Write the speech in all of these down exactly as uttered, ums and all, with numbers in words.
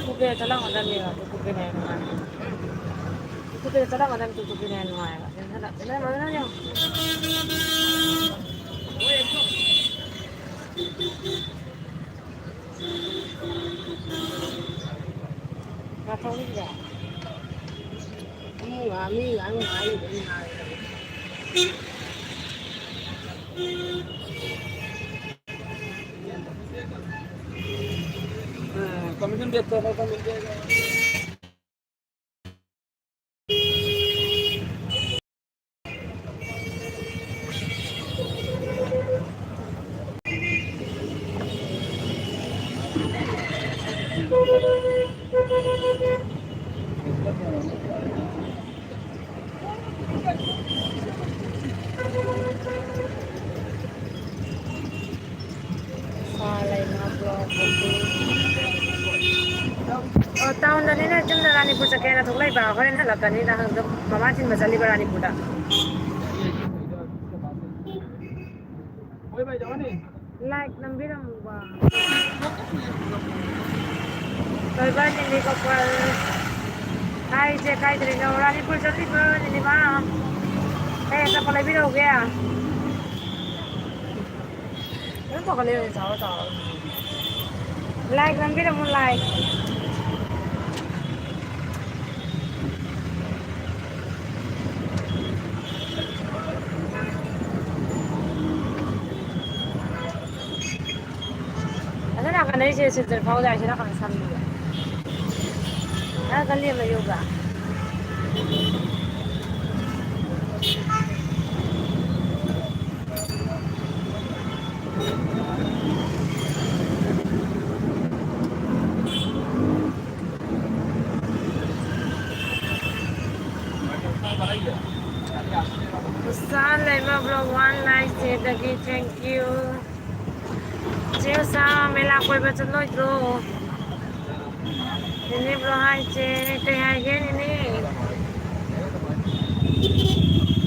ꯄꯨꯒꯦ ꯆꯠꯂꯝꯒꯗꯕꯅꯦꯕ, ꯑꯗꯨ ꯄꯨꯒꯦꯅ ꯍꯦꯟꯅ ꯅꯨꯡꯉꯥꯏ꯫ ꯄꯨꯒꯦ ꯆꯠꯂꯝꯒꯗꯕꯅꯤ, ꯇꯨ ꯄꯨꯒꯦꯅ ꯍꯦꯟꯅ ꯅꯨꯡꯉꯥꯏꯕ꯫ ꯆꯦꯟꯁꯤꯜꯂꯛ-, ꯆꯦꯟꯁꯤꯜꯂꯛꯀꯅꯨ ꯌꯦꯡꯉꯨ꯫ ꯉꯥ ꯊꯣꯡꯉꯤꯁꯤꯗ꯫ ꯃꯤ ꯉꯥ-, ꯃꯤ ꯉꯥ-, ꯉꯥ-, ꯉꯥ-, ꯎꯝ, commission देते हैं, commission देगा। ꯑ, ꯇꯥꯎꯟꯗꯅꯤꯅ ꯆꯨꯝꯅ ꯔꯥꯅꯤꯄꯨꯔ ꯆꯠꯀꯦꯅ ꯊꯣꯛꯂꯛꯏꯕ, ꯍꯣꯔꯦꯟ ꯍꯜꯂꯛꯀꯅꯤꯅ ꯑꯗꯨꯝ ꯃꯃꯥ ꯊꯤꯟꯕ ꯆꯠꯂꯤꯕ ꯔꯥꯅꯤꯄꯨꯔꯗ꯫ ꯂꯥꯏꯛ ꯅꯝꯕꯤꯔꯝꯃꯨꯕ꯫ ꯊꯣꯏꯕ ꯅꯤꯂꯤ ꯀꯣꯄꯜ꯫ ꯍꯥꯏ ꯏꯆꯦ, ꯀꯥꯏꯗꯅꯣ? ꯔꯥꯅꯤꯄꯨꯔ ꯆꯠꯂꯤꯕ ꯅꯤꯂꯤꯃꯥ꯫ ꯀꯩ ꯑꯆꯥꯄꯣꯠ ꯂꯩꯕꯤꯔꯛꯎꯒꯦ? ꯑꯗꯨꯝ ꯐꯒꯠꯂꯦ, ꯆꯥꯎꯔ ꯆꯥꯎꯔ꯫ ꯂꯥꯏꯛ ꯅꯝꯕꯤꯔꯝꯃꯨ, ꯂꯥꯏꯛ꯫ ꯑꯁꯣꯝ ꯅꯥꯀꯟꯗꯩꯁꯦ ꯁꯤꯜꯆꯔ ꯐꯥꯎ ꯌꯥꯏ, ꯁꯤ ꯅꯥꯀꯟꯗ ꯁꯝꯕꯤꯗ꯫ ꯑ, ꯒꯂꯤ ꯑꯃ ꯌꯧꯕ꯭ꯔꯥ? ꯎꯁꯥ ꯂꯩꯃ ꯕ꯭ꯂꯣꯛ ꯋꯥꯟ ꯅꯥꯏꯟ ꯁꯤꯗꯒꯤ thank you꯫ ꯆꯦ ꯎꯁꯥ, ꯃꯦꯂꯥ ꯀꯣꯏꯕ ꯆꯠꯂꯣꯏꯗ꯭ꯔꯣ? ꯅꯦꯅꯦ ꯕ꯭ꯂꯣꯛ ꯍꯥꯏꯁꯦ ꯀꯩ ꯍꯥꯏꯒꯦ ꯅꯦꯅꯦ?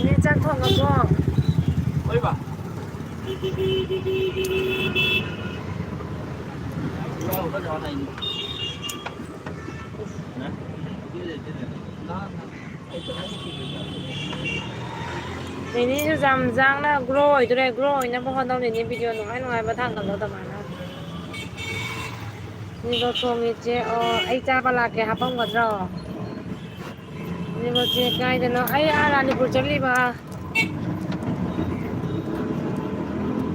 ꯅꯦ ꯆꯥꯛ ꯊꯣꯡꯉꯕꯣ? ꯀꯩꯕ? ꯅꯤꯅꯤꯁꯨ ꯌꯥꯝ ꯌꯥꯡꯅ ꯒ꯭ꯔꯣ ꯑꯣꯏꯗꯣꯔꯦ꯫ ꯒ꯭ꯔꯣ ꯑꯣꯏꯅꯕ ꯍꯣꯠꯅꯧ ꯅꯤꯅꯤ, ꯚꯤꯗꯤꯑꯣ ꯅꯨꯡꯉꯥꯏ ꯅꯨꯡꯉꯥꯏꯕ ꯊꯥꯡꯒꯠꯂꯣ ꯑꯗꯨꯃꯥꯏꯅ꯫ ꯁꯤꯗꯣ ꯊꯣꯡꯉꯤꯁꯦ, ꯑꯣ, ꯑꯩ ꯆꯥꯕ ꯂꯥꯛꯀꯦ, ꯍꯥꯄꯝꯒꯗ꯭ꯔꯣ? ꯅꯦꯕꯣꯛꯁꯦ ꯀꯥꯏꯗꯅꯣ? ꯑꯩ ꯑꯥ ꯔꯥꯅꯤꯄꯨꯔ ꯆꯠꯂꯤꯕ꯫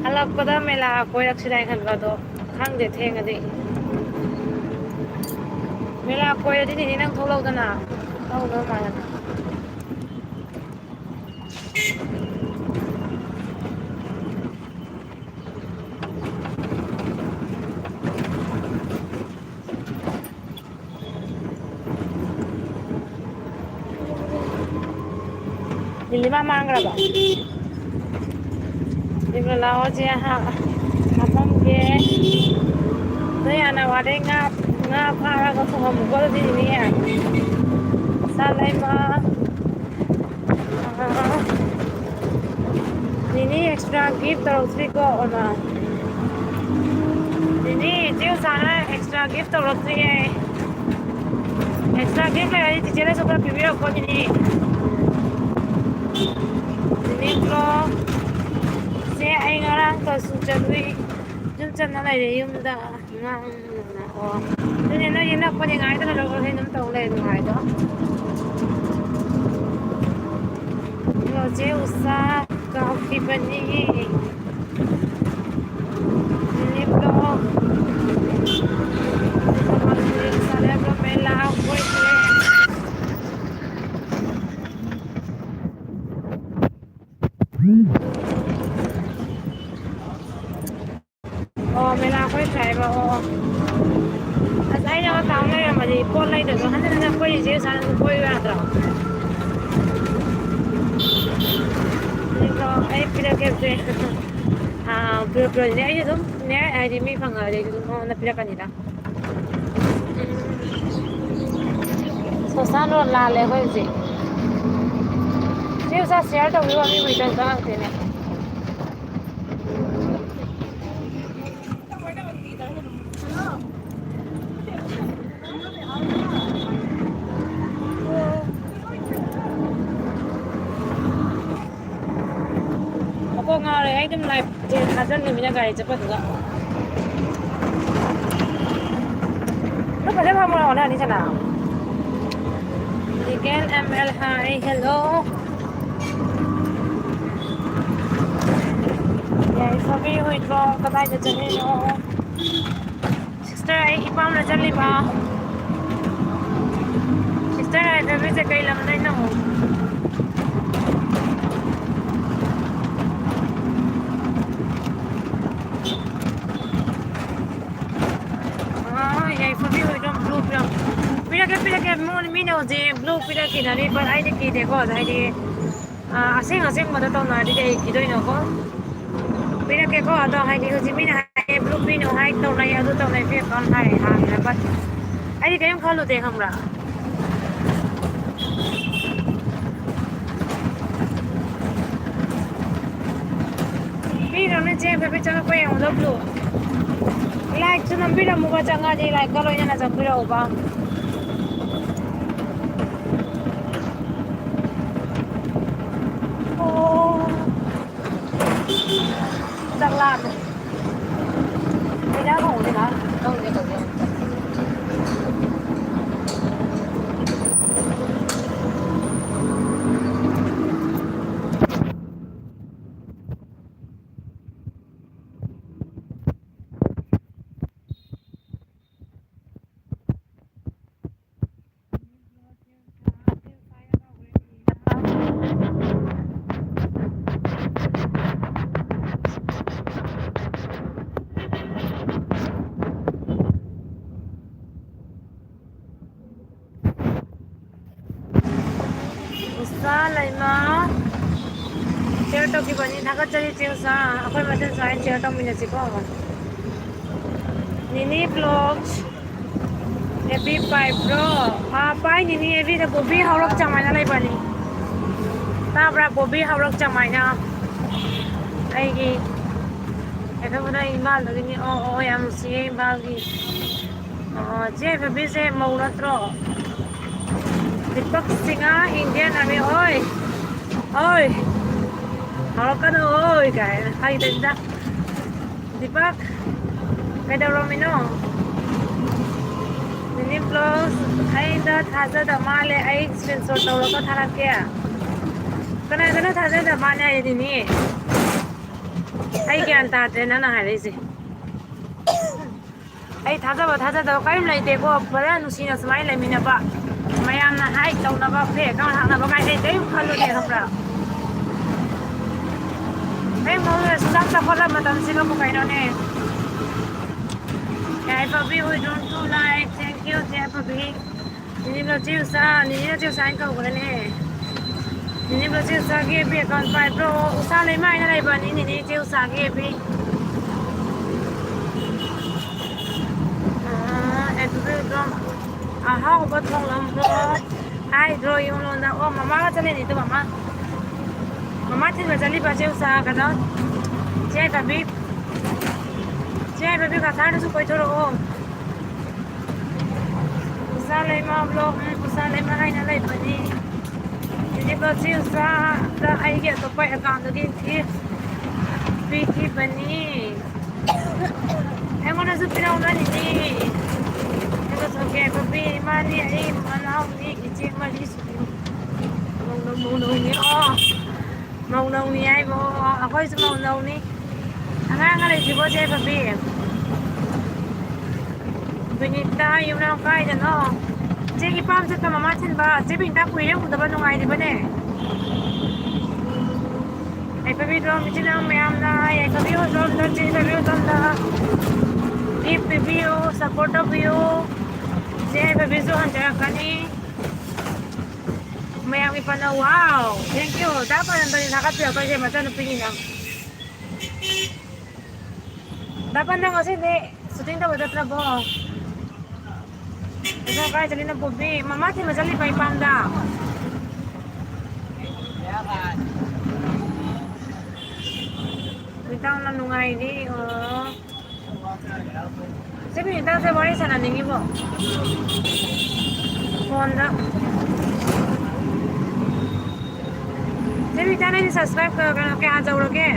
ꯍꯜꯂꯛꯄꯗ ꯃꯦꯂꯥ ꯀꯣꯏꯔꯛꯁꯤꯔꯥ ꯍꯥꯏꯅ ꯈꯟꯕ, ꯑꯗꯣ ꯈꯪꯗꯦ, ꯊꯦꯡꯉꯗꯤ꯫ ꯃꯦꯂꯥ ꯀꯣꯏꯔꯗꯤ ꯅꯦꯅꯦ ꯅꯪ ꯊꯣꯛꯂꯛꯎꯗꯅ꯫ ꯇꯧꯗꯧ ꯃꯥꯜꯂꯦ꯫ ꯅꯤꯂꯤꯃꯥ ꯃꯥꯡꯈ꯭ꯔꯕ? ꯅꯤꯂꯤꯃꯥ ꯂꯥꯛꯑꯣ ꯆꯦ, ꯍꯥ-, ꯍꯥꯄꯝꯒꯦ꯫ ꯅꯣꯏ ꯑꯅꯋꯥꯗꯩ ꯉꯥ, ꯉꯥ ꯐꯥꯔꯒ ꯊꯣꯡꯉꯝꯃꯨꯀꯣ ꯑꯗꯨꯗꯤ ꯅꯤꯅꯦ꯫ ꯁꯥ ꯂꯩꯃ꯫ ꯑꯥ, ꯅꯤꯅꯦ extra gift ꯇꯧꯔꯛꯇ꯭ꯔꯤꯀꯣ, ꯑꯣꯅ꯫ ꯅꯤꯅꯦ, ꯏꯆꯦ ꯎꯁꯥꯅ extra gift ꯇꯧꯔꯛꯇ꯭ꯔꯤꯌꯦ꯫ Extra gift ꯂꯩꯔꯗꯤ ꯆꯤꯆꯦꯅꯁꯨ ꯈꯔ ꯄꯤꯕꯤꯔꯛꯎꯀꯣ, ꯅꯤꯅꯦ꯫ ꯅꯤꯅꯦ ꯕ꯭ꯂꯣ꯫ ꯆꯦ, ꯑꯩ ꯉꯔꯥꯡ ꯀꯛꯆꯤꯡ ꯆꯠꯂꯨꯏ꯫ ꯌꯨꯝ ꯆꯠꯅ ꯂꯩꯔꯦ, ꯌꯨꯝꯗ꯫ ꯉꯥꯡ-, ꯑꯣ꯫ ꯑꯗꯨꯅꯦ, ꯅꯣꯏꯗꯤ ꯅꯛꯄꯅꯤ, ꯉꯥꯏꯗꯅ ꯂꯧꯔꯣꯏ ꯑꯗꯨꯝ ꯇꯧ ꯂꯩ, ꯅꯨꯡꯉꯥꯏꯗꯣ꯫ ꯔꯣꯖꯦ ꯎꯁꯥ ꯀꯥꯎꯈꯤꯕꯅꯤ꯫ ꯅꯤꯅꯤꯠꯇꯣ ꯃꯦꯂꯥ ꯑꯣꯏꯈ꯭ꯔꯦ꯫ ꯑꯣ, ꯃꯦꯂꯥ ꯑꯩꯈꯣꯏ ꯁ꯭ꯋꯥꯏꯕ, ꯑꯣ, ꯑꯣ꯫ ꯑꯁ, ꯑꯩꯅ ꯇꯥꯎ ꯂꯩꯔꯝꯃꯗꯤ ꯄꯣꯠ ꯂꯩꯗꯁꯨ ꯍꯟꯖꯤꯟ ꯍꯟꯖꯤꯟ ꯀꯣꯏꯔꯤꯁꯦ ꯁꯥꯟꯅ ꯀꯣꯏꯌꯨ ꯌꯥꯗ꯭ꯔꯣ? ꯑꯗꯣ ꯑꯩ ꯄꯤꯔꯛꯀꯦꯁꯦ꯫ ꯑꯥ, ꯄꯤꯔꯛ-, ꯄꯤꯔꯛꯑꯣꯅꯦ꯫ ꯑꯩꯁꯨ ꯑꯗꯨꯝꯅꯦ, ꯍꯥꯏꯗꯤ ꯃꯤ ꯐꯪꯉꯛꯑꯗꯤ ꯑꯩꯁꯨ ꯑꯗꯨꯝ ꯃꯉꯣꯟꯗ ꯄꯤꯔꯛꯀꯅꯤꯗ꯫ ꯁꯣꯁꯥꯟ ꯔꯣꯗ ꯂꯥꯜꯂꯦ ꯑꯩꯈꯣꯏ ꯍꯧꯖꯤꯛ꯫ ꯁꯤ ꯎꯁꯥ share ꯇꯧꯕꯤꯌꯣ, ꯃꯤ ꯃꯩꯇꯪ ꯆꯪꯉꯛꯇꯦꯅꯦ꯫ ꯑꯩ ꯑꯗꯨꯝ ꯂꯥꯏꯐꯁꯦ ꯊꯥꯖꯤꯜꯂꯤꯃꯤꯅ ꯒꯥꯔꯤ ꯆꯠꯄꯗꯨꯗ꯫ ꯑꯗꯨ ꯐꯖꯅ ꯐꯝꯃꯣ ꯂꯥꯛꯑꯣꯅꯦ, ꯑꯅꯤꯁꯅꯥ꯫ Legal M L, hi, hello. ꯌꯥꯏꯐꯕꯤ ꯍꯣꯏꯗ꯭ꯔꯣ? ꯀꯗꯥꯏꯗ ꯆꯠꯂꯤꯅꯣ? Sister, ꯑꯩ ꯏꯄꯥꯝꯗ ꯆꯠꯂꯤꯕ꯫ Sister, ꯌꯥꯏꯐꯕꯤꯁꯦ ꯀꯩ ꯂꯝꯗꯩꯅꯣ? ꯑꯥ, ꯌꯥꯏꯐꯕꯤ ꯍꯣꯏꯗꯣ blue ꯄꯤꯔꯝ-, ꯄꯤꯔꯛꯀꯦ, ꯄꯤꯔꯛꯀꯦ꯫ ꯃꯉꯣꯟꯗ ꯃꯤꯅ ꯍꯧꯖꯤꯛ blue ꯄꯤꯔꯛꯈꯤꯅꯔꯤ, but ꯑꯩꯗꯤ ꯀꯤꯗꯦꯀꯣ, ꯑꯗ ꯍꯥꯏꯗꯤ, ꯑꯥ, ꯑꯁꯦꯡ ꯑꯁꯦꯡꯕꯗ ꯇꯧꯅꯔꯗꯤ ꯀꯩ ꯀꯤꯗꯣꯏꯅꯣꯀꯣ? ꯄꯤꯔꯛꯀꯦꯀꯣ, ꯑꯗꯣ ꯍꯥꯏꯗꯤ ꯍꯧꯖꯤꯛ ꯃꯤꯅ ꯍꯥꯏ, blue ꯄꯤꯅꯨ ꯍꯥꯏ, ꯇꯧꯅꯩ, ꯑꯗꯨ ꯇꯧꯅꯩ, fake account ꯍꯥꯏ, ꯍꯥꯡꯉꯤꯅ, but ꯑꯩꯗꯤ ꯀꯔꯤꯝ ꯈꯜꯂꯨꯗꯦ, ꯈꯪꯕ꯭ꯔꯥ? ꯄꯤꯔꯨꯅꯨ ꯏꯆꯦ, ꯐꯦꯐꯦ ꯆꯪꯉꯛꯄ ꯌꯦꯡꯉꯨꯗꯕꯗꯨ꯫ Like ꯁꯨ ꯅꯝꯕꯤꯔꯝꯃꯨꯕ, ꯆꯪꯉꯛꯑꯗꯤ like ꯀ ꯂꯣꯏꯅꯅ ꯆꯪꯕꯤꯔꯛꯎꯕ꯫ ꯑꯣ꯫ ꯆꯥꯛ ꯂꯥꯝꯃꯦ꯫ ꯏꯟꯖꯥꯡ ꯊꯣꯡꯕꯗꯤ ꯉꯥꯏꯍꯥꯛ ꯇꯧꯒꯦ ꯇꯧꯒꯦ꯫ ꯎꯁꯥ ꯂꯩꯃ share ꯇꯧꯈꯤꯕꯅꯤ, ꯊꯥꯒꯠꯆꯔꯤ ꯆꯦ ꯎꯁꯥ꯫ ꯑꯩꯈꯣꯏ ꯃꯁꯦꯟ ꯁꯨꯃꯥꯏꯅ share ꯇꯧꯃꯤꯟꯅꯁꯤꯀꯣ꯫ ꯅꯤꯅꯤ vlogs, ꯑꯦꯐ ꯕꯤ ꯄꯥꯏꯕ꯭ꯔꯣ? ꯑꯥ, ꯄꯥꯏꯅꯤꯅꯤ꯫ ꯑꯦꯐ ꯕꯤꯗ ꯕꯣꯕꯤ ꯍꯧꯔꯛ ꯆꯃꯥꯏꯅ ꯂꯩꯕꯅꯤ꯫ ꯇꯥꯕ꯭ꯔꯥ? ꯕꯣꯕꯤ ꯍꯧꯔꯛ ꯆꯃꯥꯏꯅ꯫ ꯑꯩꯒꯤ ꯀꯩꯅꯣꯕꯨꯗ ꯏꯝꯐꯥꯜꯗꯒꯤꯅꯤ꯫ ꯑꯣ, ꯑꯣ, ꯌꯥꯝ ꯅꯨꯡꯁꯤꯌꯦ ꯏꯝꯐꯥꯜꯒꯤ꯫ ꯑꯣ, ꯆꯦ ꯕꯦꯕꯤꯁꯦ ꯃꯧ ꯅꯠꯇ꯭ꯔꯣ? Deepak Singh, Indian Army꯫ ꯍꯣꯏ, ꯍꯣꯏ꯫ ꯍꯧꯔꯛꯀꯅꯨ ꯀꯥꯏꯅ ꯐꯥꯒꯤ ꯇꯧꯅꯤꯗ꯫ ꯗꯤꯄꯛ, ꯀꯩꯗꯧꯔꯝꯃꯤꯅꯣ? ꯅꯤꯅꯤ ꯕ꯭ꯂꯣꯒꯁ, ꯑꯩꯗ ꯊꯥꯖꯗ ꯃꯥꯜꯂꯦ, ꯑꯩ screenshot ꯇꯧꯔꯒ ꯊꯥꯔꯛꯀꯦ꯫ ꯀꯅꯥꯗꯅꯣ ꯊꯥꯖꯗ ꯃꯥꯜꯂꯦ ꯍꯥꯏꯗꯤꯅꯦ? ꯑꯩ ꯒ꯭ꯌꯥꯟ ꯇꯥꯗ꯭ꯔꯦ ꯅꯪꯅ ꯍꯥꯏꯔꯛꯏꯁꯦ꯫ ꯑꯩ ꯊꯥꯖꯕ ꯊꯥꯖꯗꯕ ꯀꯔꯤꯝ ꯂꯩꯇꯦꯀꯣ꯫ ꯐꯖꯅ ꯅꯨꯡꯁꯤꯅ ꯁꯨꯃꯥꯏꯅ ꯂꯩꯃꯤꯟꯅꯕ, ꯃꯌꯥꯝꯅ ꯍꯥꯏ ꯇꯧꯅꯕ, fake account ꯍꯥꯡꯅꯕ ꯀꯥꯏꯗꯩ ꯀꯔꯤꯝ ꯈꯜꯂꯨꯗꯦ, ꯈꯪꯕ꯭ꯔꯥ? ꯀꯔꯤꯝ ꯈꯜꯂꯨꯗꯦ, ꯁꯨꯡꯆꯥꯛ ꯆꯥꯎꯈꯠꯂꯕ ꯃꯇꯝꯁꯤꯗꯕꯨ ꯀꯩꯅꯣꯅꯦ꯫ ꯌꯥꯏꯐꯕꯤ ꯍꯣꯏꯗꯣꯡ two like, thank you, ꯌꯥꯏꯐꯕꯤ꯫ ꯅꯤꯅꯤꯝꯂꯣ ꯆꯦ ꯎꯁꯥ, ꯅꯤꯅꯤꯅ ꯆꯦ ꯎꯁꯥ ꯍꯥꯏꯅ ꯀꯧꯕ꯭ꯔꯅꯦ? ꯅꯤꯅꯤꯝꯂꯣ ꯆꯦ ꯎꯁꯥꯒꯤ F B account ꯄꯥꯏꯕ꯭ꯔꯣ? ꯎꯁꯥ ꯂꯩꯃꯥꯏꯅ ꯂꯩꯕꯅꯤ ꯅꯤꯅꯤ ꯆꯦ ꯎꯁꯥꯒꯤ F B꯫ ꯑꯥ, ꯑꯦ, ꯑꯗꯨꯗꯤ ꯑꯗꯨꯝ ꯑꯍꯥꯎꯕ ꯊꯣꯡꯂꯝꯃꯣ ꯍꯥꯏꯗ꯭ꯔꯣ ꯌꯨꯝꯂꯣꯝꯗ? ꯑꯣ, ꯃꯃꯥꯒ ꯆꯠꯂꯤꯅꯤ ꯑꯗꯨ ꯃꯃꯥ꯫ ꯃꯃꯥ ꯊꯤꯟꯕ ꯆꯠꯂꯤꯕ ꯆꯦ ꯎꯁꯥ, ꯀꯩꯅꯣ, ꯆꯦ ꯌꯥꯏꯐꯕꯤ꯫ ꯆꯦ ꯌꯥꯏꯐꯕꯤ ꯀꯁꯥꯔꯗꯁꯨ ꯀꯣꯏꯊꯣꯔꯛꯑꯣ꯫ ꯎꯁꯥ ꯂꯩꯃ vlog, ꯎꯝ, ꯎꯁꯥ ꯂꯩꯃ ꯍꯥꯏꯅ ꯂꯩꯕꯅꯤ꯫ ꯍꯧꯖꯤꯛ ꯎꯁꯥꯗ ꯑꯩꯒꯤ ꯑꯇꯣꯞꯄ accountꯗꯒꯤ ꯄꯤꯈꯤꯕꯅꯤ꯫ ꯑꯩꯉꯣꯟꯗꯁꯨ ꯄꯤꯔꯛꯎ ꯅꯅꯤꯅꯦ꯫ ꯑꯗꯨꯒ ꯁꯣꯐꯤꯌꯥ ꯀꯣꯄꯤ ꯏꯃꯥꯅꯤ, ꯑꯩ ꯃꯅꯥꯎꯅꯤ, ꯏꯆꯦ ꯃꯔꯤ ꯁꯨꯕꯤ꯫ ꯃꯧꯅꯧ, ꯃꯧꯅꯧꯅꯤ꯫ ꯑꯣ, ꯃꯧꯅꯧꯅꯤ ꯍꯥꯏꯕꯣ꯫ ꯑꯩꯈꯣꯏꯁꯨ ꯃꯧꯅꯧꯅꯤ꯫ ꯑꯉꯥꯡꯒ ꯂꯩꯇ꯭ꯔꯤꯕꯣ ꯆꯦ ꯐꯕꯤ? ꯕꯤꯅꯤꯇꯥ, ꯌꯨꯝꯅꯥꯝ ꯀꯥꯏꯗꯅꯣ? ꯆꯦꯒꯤ ꯄꯥꯝ ꯆꯠꯄ ꯃꯃꯥ ꯊꯤꯟꯕ꯫ ꯆꯦ ꯕꯤꯅꯤꯇꯥ ꯀꯨꯏꯔꯦ ꯎꯗꯕ, ꯅꯨꯡꯉꯥꯏꯔꯤꯕꯅꯦ? ꯌꯥꯏꯐꯕꯤꯗꯣ ꯏꯆꯤꯟ ꯏꯅꯥꯎ ꯃꯌꯥꯝꯅ ꯌꯥꯏꯐꯕꯤ ꯍꯣꯏꯗꯣꯝꯗ, ꯆꯦ ꯌꯥꯏꯐꯕꯤ ꯍꯣꯏꯗꯣꯝꯗ gift ꯄꯤꯕꯤꯌꯨ, support ꯇꯧꯕꯤꯌꯨ꯫ ꯆꯦ ꯌꯥꯏꯐꯕꯤꯁꯨ ꯍꯟꯖꯔꯛꯀꯅꯤ꯫ ꯃꯌꯥꯝꯒꯤ ꯄꯥꯟꯅꯧ꯫ Wow, thank you꯫ ꯗꯥ ꯄꯥꯟꯅꯟꯗꯅꯤ ꯊꯥꯒꯠꯄꯤꯔꯛꯇꯣꯏꯁꯦ, ꯃꯆꯟꯅꯨꯄꯤꯅꯤꯅ꯫ ꯗꯥ ꯄꯥꯟꯅ ꯉꯁꯤꯗꯤ shooting ꯇꯧꯕ ꯆꯠꯇ꯭ꯔꯕꯣ? ꯑꯗꯣ ꯀꯥꯏ ꯆꯠꯂꯤꯅꯣ ꯄꯨꯕꯤ? ꯃꯃꯥ ꯊꯤꯟꯕ ꯆꯠꯂꯤꯕ ꯏꯄꯥꯝꯗ꯫ ꯏꯇꯥꯎꯅ ꯅꯨꯡꯉꯥꯏꯔꯤ꯫ ꯑꯣ꯫ ꯆꯦ ꯕꯤꯅꯤꯇꯥꯁꯦ ꯋꯥꯔꯤ ꯁꯥꯟꯅꯅꯤꯡꯉꯤꯕꯣ? ꯐꯣꯟꯗ꯫ ꯆꯦ ꯕꯤ-, ꯏꯆꯥ, ꯅꯪꯗꯤ subscribe ꯀ-, ꯀꯩꯅꯣ, ꯀꯌꯥ ꯌꯧꯔꯒꯦ?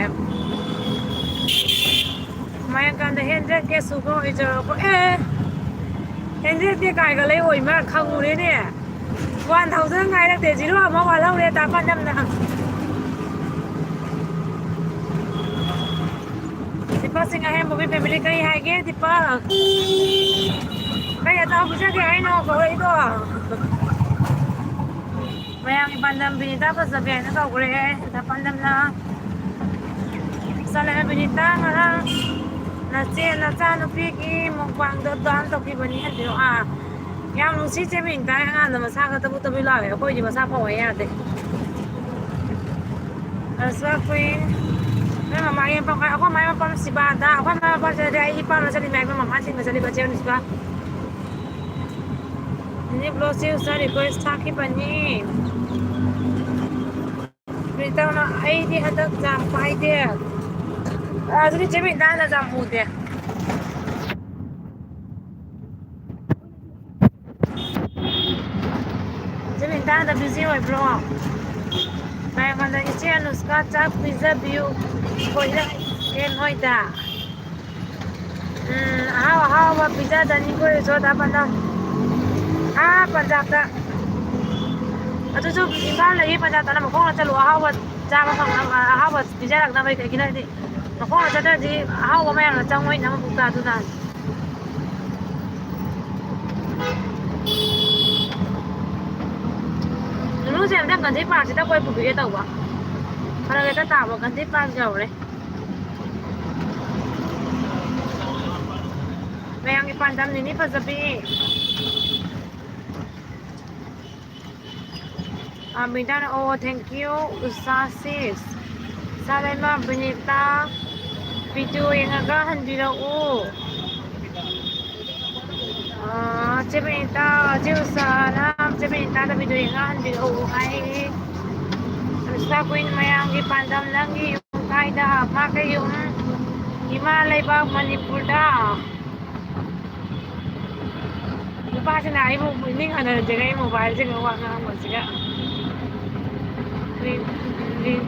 ꯃꯌꯥꯡꯀꯥꯟꯗ hundred K ꯁꯨꯕ ꯑꯣꯏꯖꯔꯕꯣ? ꯑꯦ, hundred K ꯀꯥꯏꯒ ꯂꯩ ꯑꯣꯏ ꯃꯥ ꯈꯪꯉꯨꯔꯦꯅꯦ꯫ One thousand ꯉꯥꯏꯔꯛꯇꯦ, zero ꯑꯃ ꯋꯥꯠꯍꯧꯔꯦ, ꯇꯥ ꯄꯥꯟꯗꯝꯅ꯫ ꯗꯤꯄꯛ ꯁꯤꯡ ꯑꯍꯦꯟꯕꯒꯤ family ꯀꯔꯤ ꯍꯥꯏꯒꯦ, ꯗꯤꯄꯛ? ꯀꯩ ꯑꯆꯥꯄꯣꯠ ꯄꯤꯖꯒꯦ ꯍꯥꯏꯅꯣ ꯀꯧꯔꯛꯏꯗꯣ? ꯃꯌꯥꯝꯒꯤ ꯄꯥꯟꯗꯝ ꯕꯤꯅꯤꯇꯥ ꯐꯖꯕꯤ ꯍꯥꯏꯅ ꯀꯧꯈ꯭ꯔꯦ꯫ ꯗꯥ ꯄꯥꯟꯗꯝꯅ ꯆꯠꯂꯦ꯫ ꯕꯤꯅꯤꯇꯥ ꯉꯔꯥꯡ ꯅꯆꯦ ꯅꯆꯥꯅꯨꯄꯤꯒꯤ ꯃꯨꯛꯕꯥꯡꯗꯣ done ꯇꯧꯈꯤꯕꯅꯤ ꯍꯟꯕꯤꯔꯣ꯫ ꯑꯥ, ꯌꯥꯝ ꯅꯨꯡꯁꯤ ꯆꯦ ꯕꯤꯅꯤꯇꯥ, ꯑꯉꯥꯡꯗ ꯃꯁꯥꯒ ꯇꯕꯨ ꯇꯕꯨ ꯂꯥꯎꯋꯦ꯫ ꯑꯩꯈꯣꯏꯗꯤ ꯃꯁꯥ ꯐꯧ ꯌꯥꯗꯦ꯫ ꯑꯁ ꯑꯩꯈꯣꯏ ꯅꯣꯏ ꯃꯃꯥꯒꯤ ꯃꯐꯝ, ꯑꯩꯈꯣꯏ ꯃꯥꯒꯤ ꯃꯐꯝ ꯁꯤꯕꯥꯗ, ꯑꯩꯈꯣꯏ ꯃꯥ ꯃꯐꯝ ꯁꯤꯕꯗꯤ ꯑꯩ ꯏꯄꯥꯝꯗ ꯆꯠꯂꯤꯕ, ꯑꯩꯈꯣꯏ ꯃꯃꯥ ꯊꯤꯟꯕ ꯆꯠꯂꯤꯕ ꯆꯦ ꯑꯅꯨꯁꯀꯥ꯫ ꯅꯤꯅꯦ ꯕ꯭ꯂꯣꯛꯁꯦ ꯎꯁꯥ request ꯊꯥꯈꯤꯕꯅꯤ꯫ ꯕꯤꯅꯤꯇꯥꯅ, "ꯑꯩꯗꯤ ꯍꯟꯗꯛ ꯖꯥꯝ ꯄꯥꯏꯗꯦ꯫" ꯑꯗꯨꯗꯤ ꯆꯦ ꯕꯤꯅꯤꯇꯥꯅ ꯖꯥꯝ ꯎꯗꯦ꯫ ꯆꯦ ꯕꯤꯅꯤꯇꯥꯗ busy ꯑꯣꯏꯕ꯭ꯔꯣ? ꯃꯌꯥꯝ ꯑꯃꯗ, "ꯏꯆꯦ ꯑꯅꯨꯁꯀꯥ ꯆꯥꯛ ꯄꯤꯖꯕꯤꯌꯨ, ꯀꯣꯏꯔꯛꯀꯦ ꯅꯣꯏꯗ꯫" ꯎꯝ, ꯑꯍꯥꯎ ꯑꯍꯥꯎꯕ ꯄꯤꯖꯗꯅꯤ ꯑꯩꯈꯣꯏ ꯔꯤꯁꯣꯔꯠ ꯄꯟꯗꯝ꯫ ꯑꯥ, ꯄꯟꯖꯥꯕꯇ꯫ ꯑꯗꯨꯁꯨ ꯏꯝꯐꯥꯜꯗꯒꯤ ꯄꯟꯖꯥꯕ ꯇꯥꯅ ꯃꯈꯣꯡꯅ ꯆꯠꯂꯨ, ꯑꯍꯥꯎꯕ ꯆꯥꯕ ꯐꯪꯅꯕ, ꯑꯍꯥꯎꯕ ꯄꯤꯖꯔꯛꯅꯕ꯫ ꯀꯩꯒꯤꯅꯣ ꯍꯥꯏꯗꯤ, ꯃꯈꯣꯡꯅ ꯆꯠꯇ꯭ꯔꯗꯤ ꯑꯍꯥꯎꯕ ꯃꯌꯥꯝꯗꯣ ꯆꯪꯉꯣꯏꯅ ꯃꯕꯨꯛꯇ ꯑꯗꯨꯅ꯫ ꯅꯨꯅꯨꯁꯦ ꯑꯝꯇꯪ ꯒꯥꯟꯙꯤ ꯄꯥꯔꯛꯁꯤꯗ ꯀꯣꯏ ꯄꯨꯕꯤꯒꯦ ꯇꯧꯕ꯫ ꯐꯔꯛ ꯍꯦꯛꯇ ꯇꯥꯕ, ꯒꯥꯟꯙꯤ ꯄꯥꯔꯛ ꯌꯧꯔꯦ꯫ ꯃꯌꯥꯝꯒꯤ ꯄꯥꯟꯗꯝꯅꯤꯅꯤ ꯐꯖꯕꯤ꯫ ꯑꯥ, ꯕꯤꯅꯤꯇꯥꯅ, "ꯑꯣ, thank you, Usha sis꯫" ꯁꯥꯂꯩꯃ Binita, video ꯌꯦꯡꯉꯒ ꯍꯟꯕꯤꯔꯛꯎ꯫ ꯑꯥ, ꯆꯦ ꯕꯤꯅꯤꯇꯥ, ꯆꯦ ꯎꯁꯥꯅ ꯆꯦ ꯕꯤꯅꯤꯇꯥꯗ video ꯌꯦꯡꯉꯒ ꯍꯟꯕꯤꯔꯛꯎ ꯍꯥꯏ꯫ ꯎꯁꯥ queen, ꯃꯌꯥꯝꯒꯤ ꯄꯥꯟꯗꯝ ꯅꯪꯒꯤ ꯌꯨꯝ ꯀꯥꯏꯗ? ꯃꯥ ꯀꯩ ꯌꯨꯝ? ꯏꯃꯥ ꯂꯩꯕꯥꯛ ꯃꯅꯤꯄꯨꯔꯗ꯫ ꯅꯨꯄꯥꯁꯤꯅ ꯑꯩꯕꯨ ꯏꯅꯤꯡ ꯍꯟꯅ ꯍꯟꯖꯤꯟꯅ ꯑꯩ mobileꯁꯤꯒ ꯋꯥ ꯉꯥꯡꯕꯁꯤꯒ꯫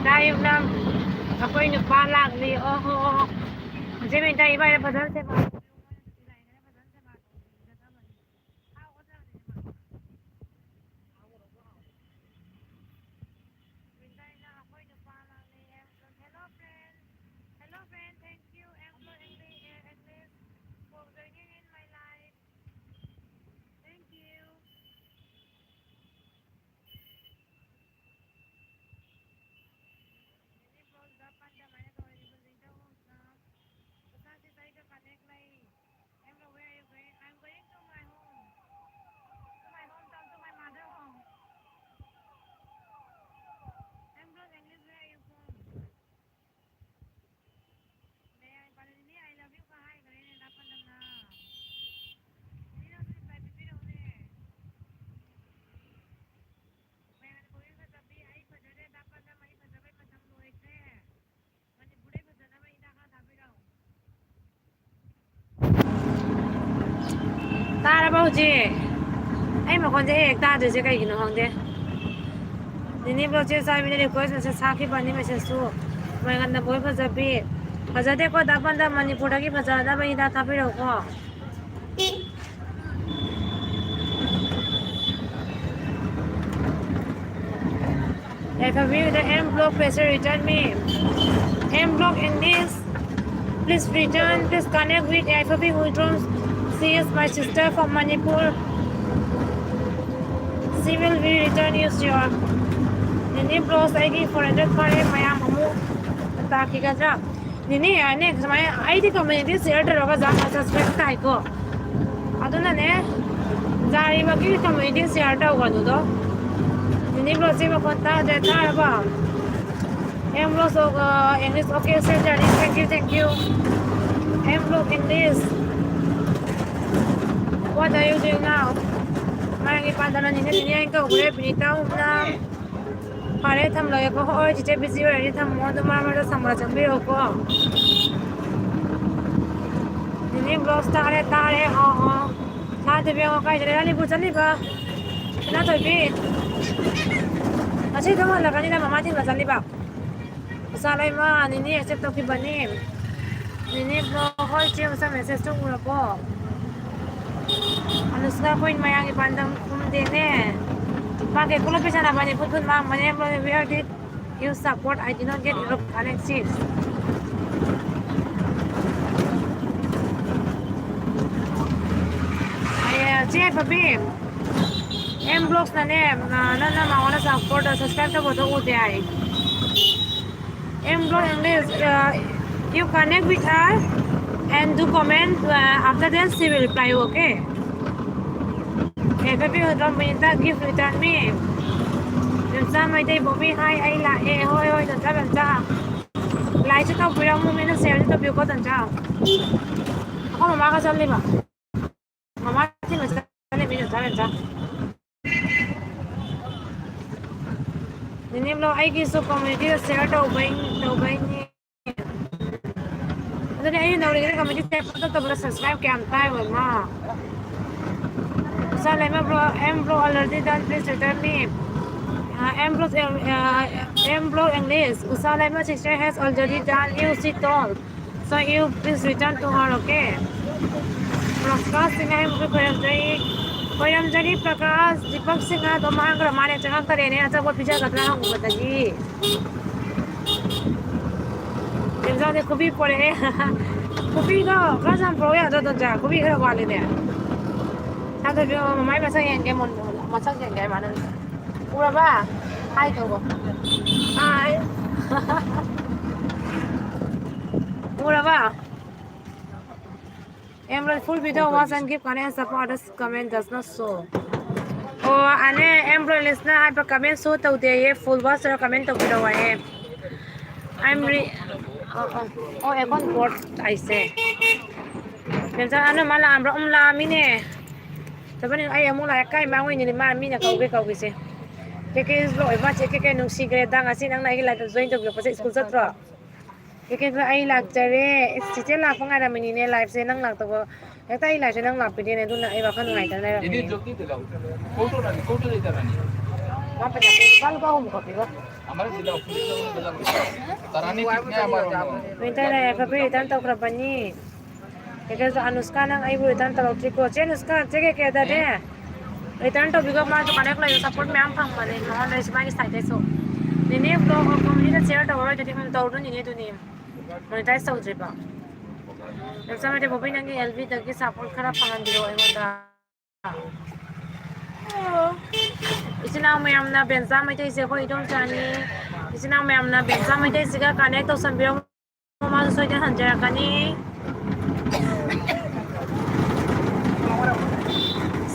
ꯇꯥꯏꯌꯨ ꯅꯪ, ꯑꯩꯈꯣꯏ ꯅꯨꯄꯥ ꯂꯥꯛꯂꯤ꯫ ꯑꯣ ꯍꯣ ꯍꯣ꯫ ꯍꯧꯖꯤꯛ ꯃꯤꯅꯤꯠ ꯏꯕꯥꯏꯅ ꯐꯖꯅ ꯁꯦꯕꯥ ꯇꯧꯕꯤꯌꯨ꯫ ꯃꯣꯏꯅ ꯁꯨꯇꯤ ꯂꯥꯛꯏꯉꯩꯗ ꯐꯖꯅ ꯁꯦꯕꯥ ꯇꯧꯕꯤꯒꯗꯕꯅꯤ꯫ ꯍꯥꯎ, ꯑꯣꯖꯥꯅꯤ꯫ ꯃꯤꯅꯤꯠ ꯑꯩꯈꯣꯏ ꯅꯨꯄꯥ ꯂꯥꯛꯂꯤ꯫ Hello friend. Hello friend. Thank you. Hello English. English for joining in my live. Thank you. Ini bro, dapat dah banyak kalau di Brazil dah, bro. Nah, pesan sih saya ke connect lagi. Em bro, where are you going? I'm going to my home. To my hometown, to my mother home. Em bro, English, where are you from? May I, Palini, I love you, ka hi, ka rin, dapat lang na. Hindi na, sir, five fifty na ulit. May ano po yung katabi, ay, padala, dapat na may padala, may padala, sir. Manipur, ay, padala, may ina ka, sabi daw. ꯇꯥꯔꯕ ꯍꯧꯖꯤꯛ? ꯑꯩ ꯃꯈꯣꯟꯁꯦ ꯍꯦꯛ ꯍꯦꯛ ꯇꯥꯗ꯭ꯔꯤꯁꯦ ꯀꯩꯒꯤꯅꯣ ꯈꯪꯗꯦ꯫ ꯅꯤꯅꯤ ꯕ꯭ꯂꯣꯛꯁꯦ ꯆꯥꯏꯕꯤꯅ request message ꯊꯥꯈꯤꯕꯅꯤ, ꯃꯦꯁꯦꯖꯁꯨ꯫ ꯃꯣꯏ ꯉꯟꯅ ꯕꯣꯏ ꯐꯖꯕꯤ꯫ ꯐꯖꯗꯦꯀꯣ, ꯗꯥ ꯄꯟꯗꯥ, ꯃꯅꯤꯄꯨꯔꯗꯒꯤ ꯐꯖꯅꯕ ꯍꯤꯗꯥꯛ ꯊꯥꯕꯤꯔꯛꯎꯀꯣ꯫ ꯌꯥꯏꯐꯕꯤ, the M block patient return me. M block in this. Please return. Please connect with Yaiphabi Wiltroms. She is my sister from Manipur. She will be return you sure. ꯅꯤꯅꯤ blocks ꯑꯩꯒꯤ four hundred ꯐꯥꯔꯦ, ꯃꯌꯥꯝ ꯑꯃꯨꯛ ꯇꯥꯈꯤꯒꯗ꯭ꯔꯥ? ꯅꯤꯅꯤ ꯌꯥꯔꯅꯤ, ꯁꯨꯃꯥꯏꯅ ꯑꯩꯗꯤ community ꯁꯤꯌꯔ ꯇꯧꯔꯒ ꯖꯥꯠ ꯖꯥꯠ ꯁꯁꯄꯦꯟꯁ ꯇꯥꯏꯀꯣ꯫ ꯑꯗꯨꯅꯅꯦ, ꯖꯥꯔꯤꯃꯛꯀꯤ ꯀꯝꯃ꯭ꯌꯨꯅꯤꯇꯤ ꯁꯤꯌꯔ ꯇꯧꯒꯅꯨꯗꯣ꯫ ꯅꯤꯅꯤ ꯕ꯭ꯂꯣꯛꯁꯤ ꯃꯈꯣꯟ ꯇꯥꯗ꯭ꯔꯦ, ꯇꯥꯔꯕꯣ? M block, uh, English, okay, sir, Jari, thank you, thank you. M block English. What are you doing now? ꯃꯥꯒꯤ ꯄꯥꯟꯗꯝꯅ ꯅꯤꯅꯦ ꯅꯤꯅꯦ ꯍꯥꯏꯅ ꯀꯧꯈ꯭ꯔꯦ, ꯕꯤꯅꯤꯇꯥ ꯍꯣꯝꯅ꯫ ꯐꯔꯦ, ꯊꯝꯂꯒꯦꯀꯣ꯫ ꯍꯣꯏ, ꯆꯤꯆꯦ, ꯕꯤꯖꯤ ꯑꯣꯏꯔꯗꯤ ꯊꯝꯃꯣ, ꯑꯗꯨ ꯃꯔꯛ ꯃꯔꯛꯇ ꯁꯪꯕ ꯆꯪꯕꯤꯔꯛꯎꯀꯣ꯫ ꯅꯤꯅꯦ ꯕ꯭ꯂꯣꯛꯁ ꯇꯥꯔꯦ, ꯇꯥꯔꯦ꯫ ꯑꯣ, ꯑꯣ꯫ ꯁꯅꯥꯊꯣꯏꯕꯤ, ꯑꯣ, ꯀꯥꯏꯗ ꯂꯩ? ꯂꯤꯄꯨ ꯆꯠꯂꯤꯕ? ꯁꯅꯥꯊꯣꯏꯕꯤ꯫ ꯉꯁꯤ ꯑꯗꯨꯝ ꯍꯜꯂꯛꯀꯅꯤꯗ, ꯃꯃꯥ ꯊꯤꯟꯕ ꯆꯠꯂꯤꯕ꯫ ꯎꯁꯥ ꯂꯩꯃ, ꯅꯤꯅꯦ accept ꯇꯧꯈꯤꯕꯅꯤ꯫ ꯅꯤꯅꯦ ꯕ꯭ꯂꯣꯛ ꯍꯣꯏ ꯆꯦ ꯎꯁꯥ message ꯇꯨ ꯎꯔꯕꯣ? ꯑꯅꯨꯁꯀꯥ ꯀꯣꯏꯟ ꯃꯌꯥꯡꯒꯤ ꯄꯥꯟꯗꯝ ꯈꯨꯝꯗꯦꯅꯦ꯫ ꯃꯥ ꯀꯩ ꯄꯨꯂꯞ ꯄꯩꯁꯥ ꯅꯥꯕꯅꯤ, ꯐꯨꯠ ꯐꯨꯠ ꯃꯥꯡꯕꯅꯦ, bro, we are did you support? I did not get your connect, sis. ꯑꯦ, ꯆꯦ ꯄꯕꯤ, ꯑꯦꯝ ꯕ꯭ꯂꯣꯛꯁꯅꯅꯦ, ꯅ-, ꯅꯪꯅ ꯃꯉꯣꯟꯗ support, subscribe ꯇꯧꯕꯗꯣ ꯎꯗꯦ ꯍꯥꯏ꯫ M Block English, uh, you connect with her and do comment, uh, after that she will reply you, okay? ꯑꯦ, ꯄꯕꯤ ꯍꯣꯏꯗꯣ ꯃꯤꯅꯤꯠꯇ gift return me. ꯃꯦꯝꯆꯥ Meitei Bobby ꯍꯥꯏ, ꯑꯩ ꯂꯥꯛꯑꯦ꯫ ꯍꯣꯏ, ꯍꯣꯏ, ꯃꯦꯝꯆꯥ, ꯃꯦꯝꯆꯥ꯫ Like ꯁꯨ ꯇꯧꯕꯤꯔꯝꯃꯣ, ꯃꯤꯅ share ꯁꯨ ꯇꯧꯕꯤꯌꯨꯀꯣ, ꯇꯟꯖꯥ꯫ ꯑꯩꯈꯣꯏ ꯃꯃꯥꯒ ꯆꯠꯂꯤꯕ꯫ ꯃꯃꯥ ꯊꯤꯟꯕ ꯆꯠꯂꯤꯕ, ꯃꯦꯝꯆꯥ, ꯃꯦꯝꯆꯥ꯫ ꯅꯦꯅꯦ ꯕ꯭ꯂꯣꯛ, ꯑꯩꯒꯤꯁꯨ community ꯗ share ꯇꯧꯕꯩ, ꯇꯧꯕꯩꯅꯦ꯫ ꯑꯗꯨꯅꯦ ꯑꯩꯅ ꯅꯧꯔꯤꯉꯩꯗ community ꯗ share ꯄꯪꯇꯧ ꯇꯧꯕꯗ subscribe ꯀꯌꯥꯝ ꯇꯥꯏ ꯑꯣꯏꯃ꯫ ꯎꯁꯥ ꯂꯩꯃ block, M Block already done, please return me. Uh, M Block, uh, M Block English, Usha Leima sister has already done, you sit tall. So you please return to her, okay? Prakash Singh ꯍꯥꯏꯕ ꯈꯣꯏꯔꯝꯖꯔꯤ, ꯈꯣꯏꯔꯝꯖꯔꯤ ꯄ꯭ꯔꯀꯥꯁ꯫ ꯗꯤꯄꯛ ꯁꯤꯡꯍꯗꯣ ꯃꯥꯡꯈ꯭ꯔ ꯃꯥꯜꯂꯦ, ꯆꯪꯉꯛꯇꯔꯦꯅꯦ꯫ ꯑꯆꯥꯄꯣꯠ ꯄꯤꯖꯒꯗ꯭ꯔꯥ ꯍꯪꯉꯨꯕꯗꯒꯤ꯫ ꯌꯦꯟꯖꯥꯡꯁꯦ ꯈꯨꯕꯤ ꯄꯣꯔꯛꯑꯦ꯫ ꯈꯨꯕꯤꯗꯣ ꯈꯔ ꯌꯥꯝ pork ꯌꯥꯗ꯭ꯔꯣ, ꯗꯣꯟꯆꯥ? ꯈꯨꯕꯤ ꯈꯔ ꯋꯥꯠꯂꯤꯅꯦ꯫ ꯁꯥꯟꯊꯣꯏꯕꯤ, ꯃꯃꯥꯏ ꯃꯁꯛ ꯌꯦꯡꯒꯦ, ꯃꯨꯟ-, ꯃꯁꯛ ꯌꯦꯡꯒꯦ ꯍꯥꯏ ꯃꯥꯅ꯫ ꯎꯔꯕ? ꯍꯥꯏ ꯇꯧꯕ꯫ ꯍꯥꯏ꯫ ꯎꯔꯕ? Embroidery full video watch and give comment support, others comment does not show. ꯑꯣ, ꯑꯅꯦ, embroidery ꯅ ꯍꯥꯏꯕ comment show ꯇꯧꯗꯦꯌꯦ, full watch ꯇꯧꯔ comment ꯇꯧꯕꯤꯔꯛꯑꯣ ꯍꯥꯏꯌꯦ꯫ I'm re-, ꯑꯣ, ꯑꯣ, ꯑꯣ, ꯑꯦꯀꯣꯟ ꯕꯣꯔꯗ ꯍꯥꯏꯁꯦ꯫ ꯃꯦꯝꯆꯥ, ꯑꯅ ꯃꯥ ꯂꯥꯛꯑꯝꯕ꯭ꯔꯣ? ꯎꯝ, ꯂꯥꯛꯑꯝꯃꯤꯅꯦ꯫ ꯆꯠꯄꯅꯤ, ꯑꯩ ꯑꯃꯨꯛ ꯂꯥꯛꯑꯦ, ꯀꯥꯏ ꯃꯥꯡꯉꯣꯏꯅꯤꯅꯦ, ꯃꯥ ꯃꯤꯅ ꯀꯧꯒꯦ ꯀꯧꯒꯦꯁꯦ꯫ ꯀꯦ ꯀꯦ ꯂꯣꯏ, ꯃꯥ ꯆꯦ ꯀꯦ ꯀꯦ ꯅꯨꯡꯁꯤꯈ꯭ꯔꯦꯗ, ꯉꯁꯤ ꯅꯪꯅ ꯑꯩꯒꯤ live ꯇ join ꯇꯧꯕꯤꯔꯛꯄꯁꯦ꯫ ꯁ꯭ꯀꯨꯜ ꯆꯠꯇ꯭ꯔꯣ? ꯀꯦ ꯀꯦ ꯑꯩ ꯂꯥꯛꯆꯔꯦ꯫ ꯏꯁ, ꯆꯤꯆꯦ ꯂꯥꯛꯄ ꯉꯥꯏꯔꯝꯃꯤꯅꯤꯅꯦ live ꯁꯦ, ꯅꯪ ꯂꯥꯛꯇꯕ꯫ ꯍꯦꯛꯇ ꯑꯩ live ꯁꯦ ꯅꯪ ꯂꯥꯛꯄꯤꯗꯦꯅꯦ, ꯑꯗꯨꯅ ꯑꯩ ꯋꯥꯈꯜ ꯅꯨꯡꯉꯥꯏꯇꯅ ꯂꯩꯔꯝꯃꯤꯅꯦ꯫ ꯃꯥ ꯄꯩꯁꯥ ꯄꯤꯔꯛꯑꯣ꯫ ꯂꯨꯄꯥ ꯂꯨꯄꯥ ꯑꯍꯨꯝ ꯈꯛ ꯄꯤꯕ꯫ ꯇꯔꯥꯅꯤ ꯈꯛꯅꯦ ꯑꯃꯔꯣꯝꯗ꯫ ꯃꯤꯇꯔ ꯂꯩꯔꯦ, ꯐꯕꯤ return ꯇꯧꯈ꯭ꯔꯕꯅꯤ꯫ ꯀꯩꯀꯩꯁꯨ ꯑꯅꯨꯁꯀꯥ, ꯅꯪ ꯑꯩꯕꯨ return ꯇꯧꯔꯛꯇ꯭ꯔꯤꯀꯣ꯫ ꯆꯦ ꯑꯅꯨꯁꯀꯥ, ꯆꯦ ꯀꯦꯀꯦꯗꯅꯦ, return ꯇꯧꯕꯤꯈꯣ, ꯃꯥꯁꯨ connect ꯂꯩꯕ support ꯃꯌꯥꯝ ꯐꯪꯕꯅꯦ ꯃꯉꯣꯟꯗ, ꯃꯥꯒꯤ side ꯇꯩꯁꯨ꯫ ꯅꯦꯅꯦ vlog ꯑꯃꯨꯛ ꯃꯤꯅ share ꯇꯧꯔꯔꯣꯏꯗꯨꯗꯤ, ꯎꯝ, ꯇꯧꯔꯨ ꯅꯦꯅꯦ ꯑꯗꯨꯅꯤ꯫ Monetize ꯇꯧꯗ꯭ꯔꯤꯕ꯫ ꯅꯦꯝꯆꯥ ꯃꯩꯇꯩ ꯕꯣꯕꯤ, ꯅꯪꯒꯤ L V ꯗꯒꯤ support ꯈꯔ ꯐꯪꯍꯟꯕꯤꯔꯛꯑꯣ ꯑꯩꯉꯣꯟꯗ꯫ ꯏꯆꯤꯟ ꯏꯅꯥꯎ ꯃꯌꯥꯝꯅ ꯕꯦꯟꯆꯥ ꯃꯩꯇꯩꯁꯦ ꯑꯩꯈꯣꯏ ꯏꯗꯣꯝꯆꯥꯅꯤ꯫ ꯏꯆꯤꯟ ꯏꯅꯥꯎ ꯃꯌꯥꯝꯅ ꯕꯦꯟꯆꯥ ꯃꯩꯇꯩꯁꯤꯒ connect ꯇꯧꯁꯟꯕꯤꯔꯝꯃꯣ, ꯃꯥꯁꯨ ꯁꯣꯏꯗꯅ ꯍꯟꯖꯔꯛꯀꯅꯤ꯫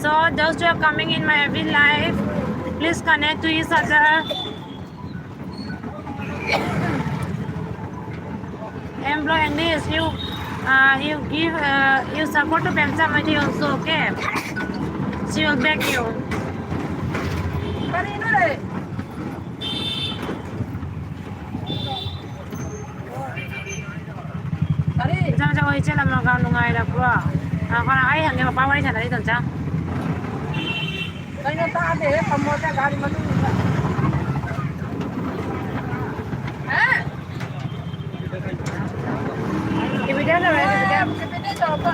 So those who are coming in my every life, please connect to each other. And bro, English, you, uh, you give, uh, you support to Bemsa Mati also, okay? She will back you. ꯀꯔꯤ? ꯏꯆꯥ ꯃꯆꯥ ꯍꯣꯏ, ꯏꯆꯦ ꯂꯝꯂꯣꯡꯒ ꯅꯨꯡꯉꯥꯏꯔꯕ꯭ꯔꯣ? ꯑ, ꯈꯔ ꯑꯩ ꯍꯪꯒꯦ, ꯃꯄꯥ ꯋꯥꯔꯤ ꯁꯥꯟꯅꯔꯤꯗꯣ ꯑꯝꯇ꯫ ꯀꯩꯅꯣ ꯇꯥꯗꯦꯍꯦ, ꯈꯝꯃꯣꯗ ꯒꯥꯔꯤ ꯃꯅꯨꯡꯗ꯫ ꯍꯥ? ꯀꯦꯄꯤꯇꯦꯜ ꯇꯧꯔꯦ, ꯀꯦꯄꯤꯇꯦꯜ꯫ ꯀꯦꯄꯤꯇꯦꯜ ꯇꯧꯔꯛꯄ꯫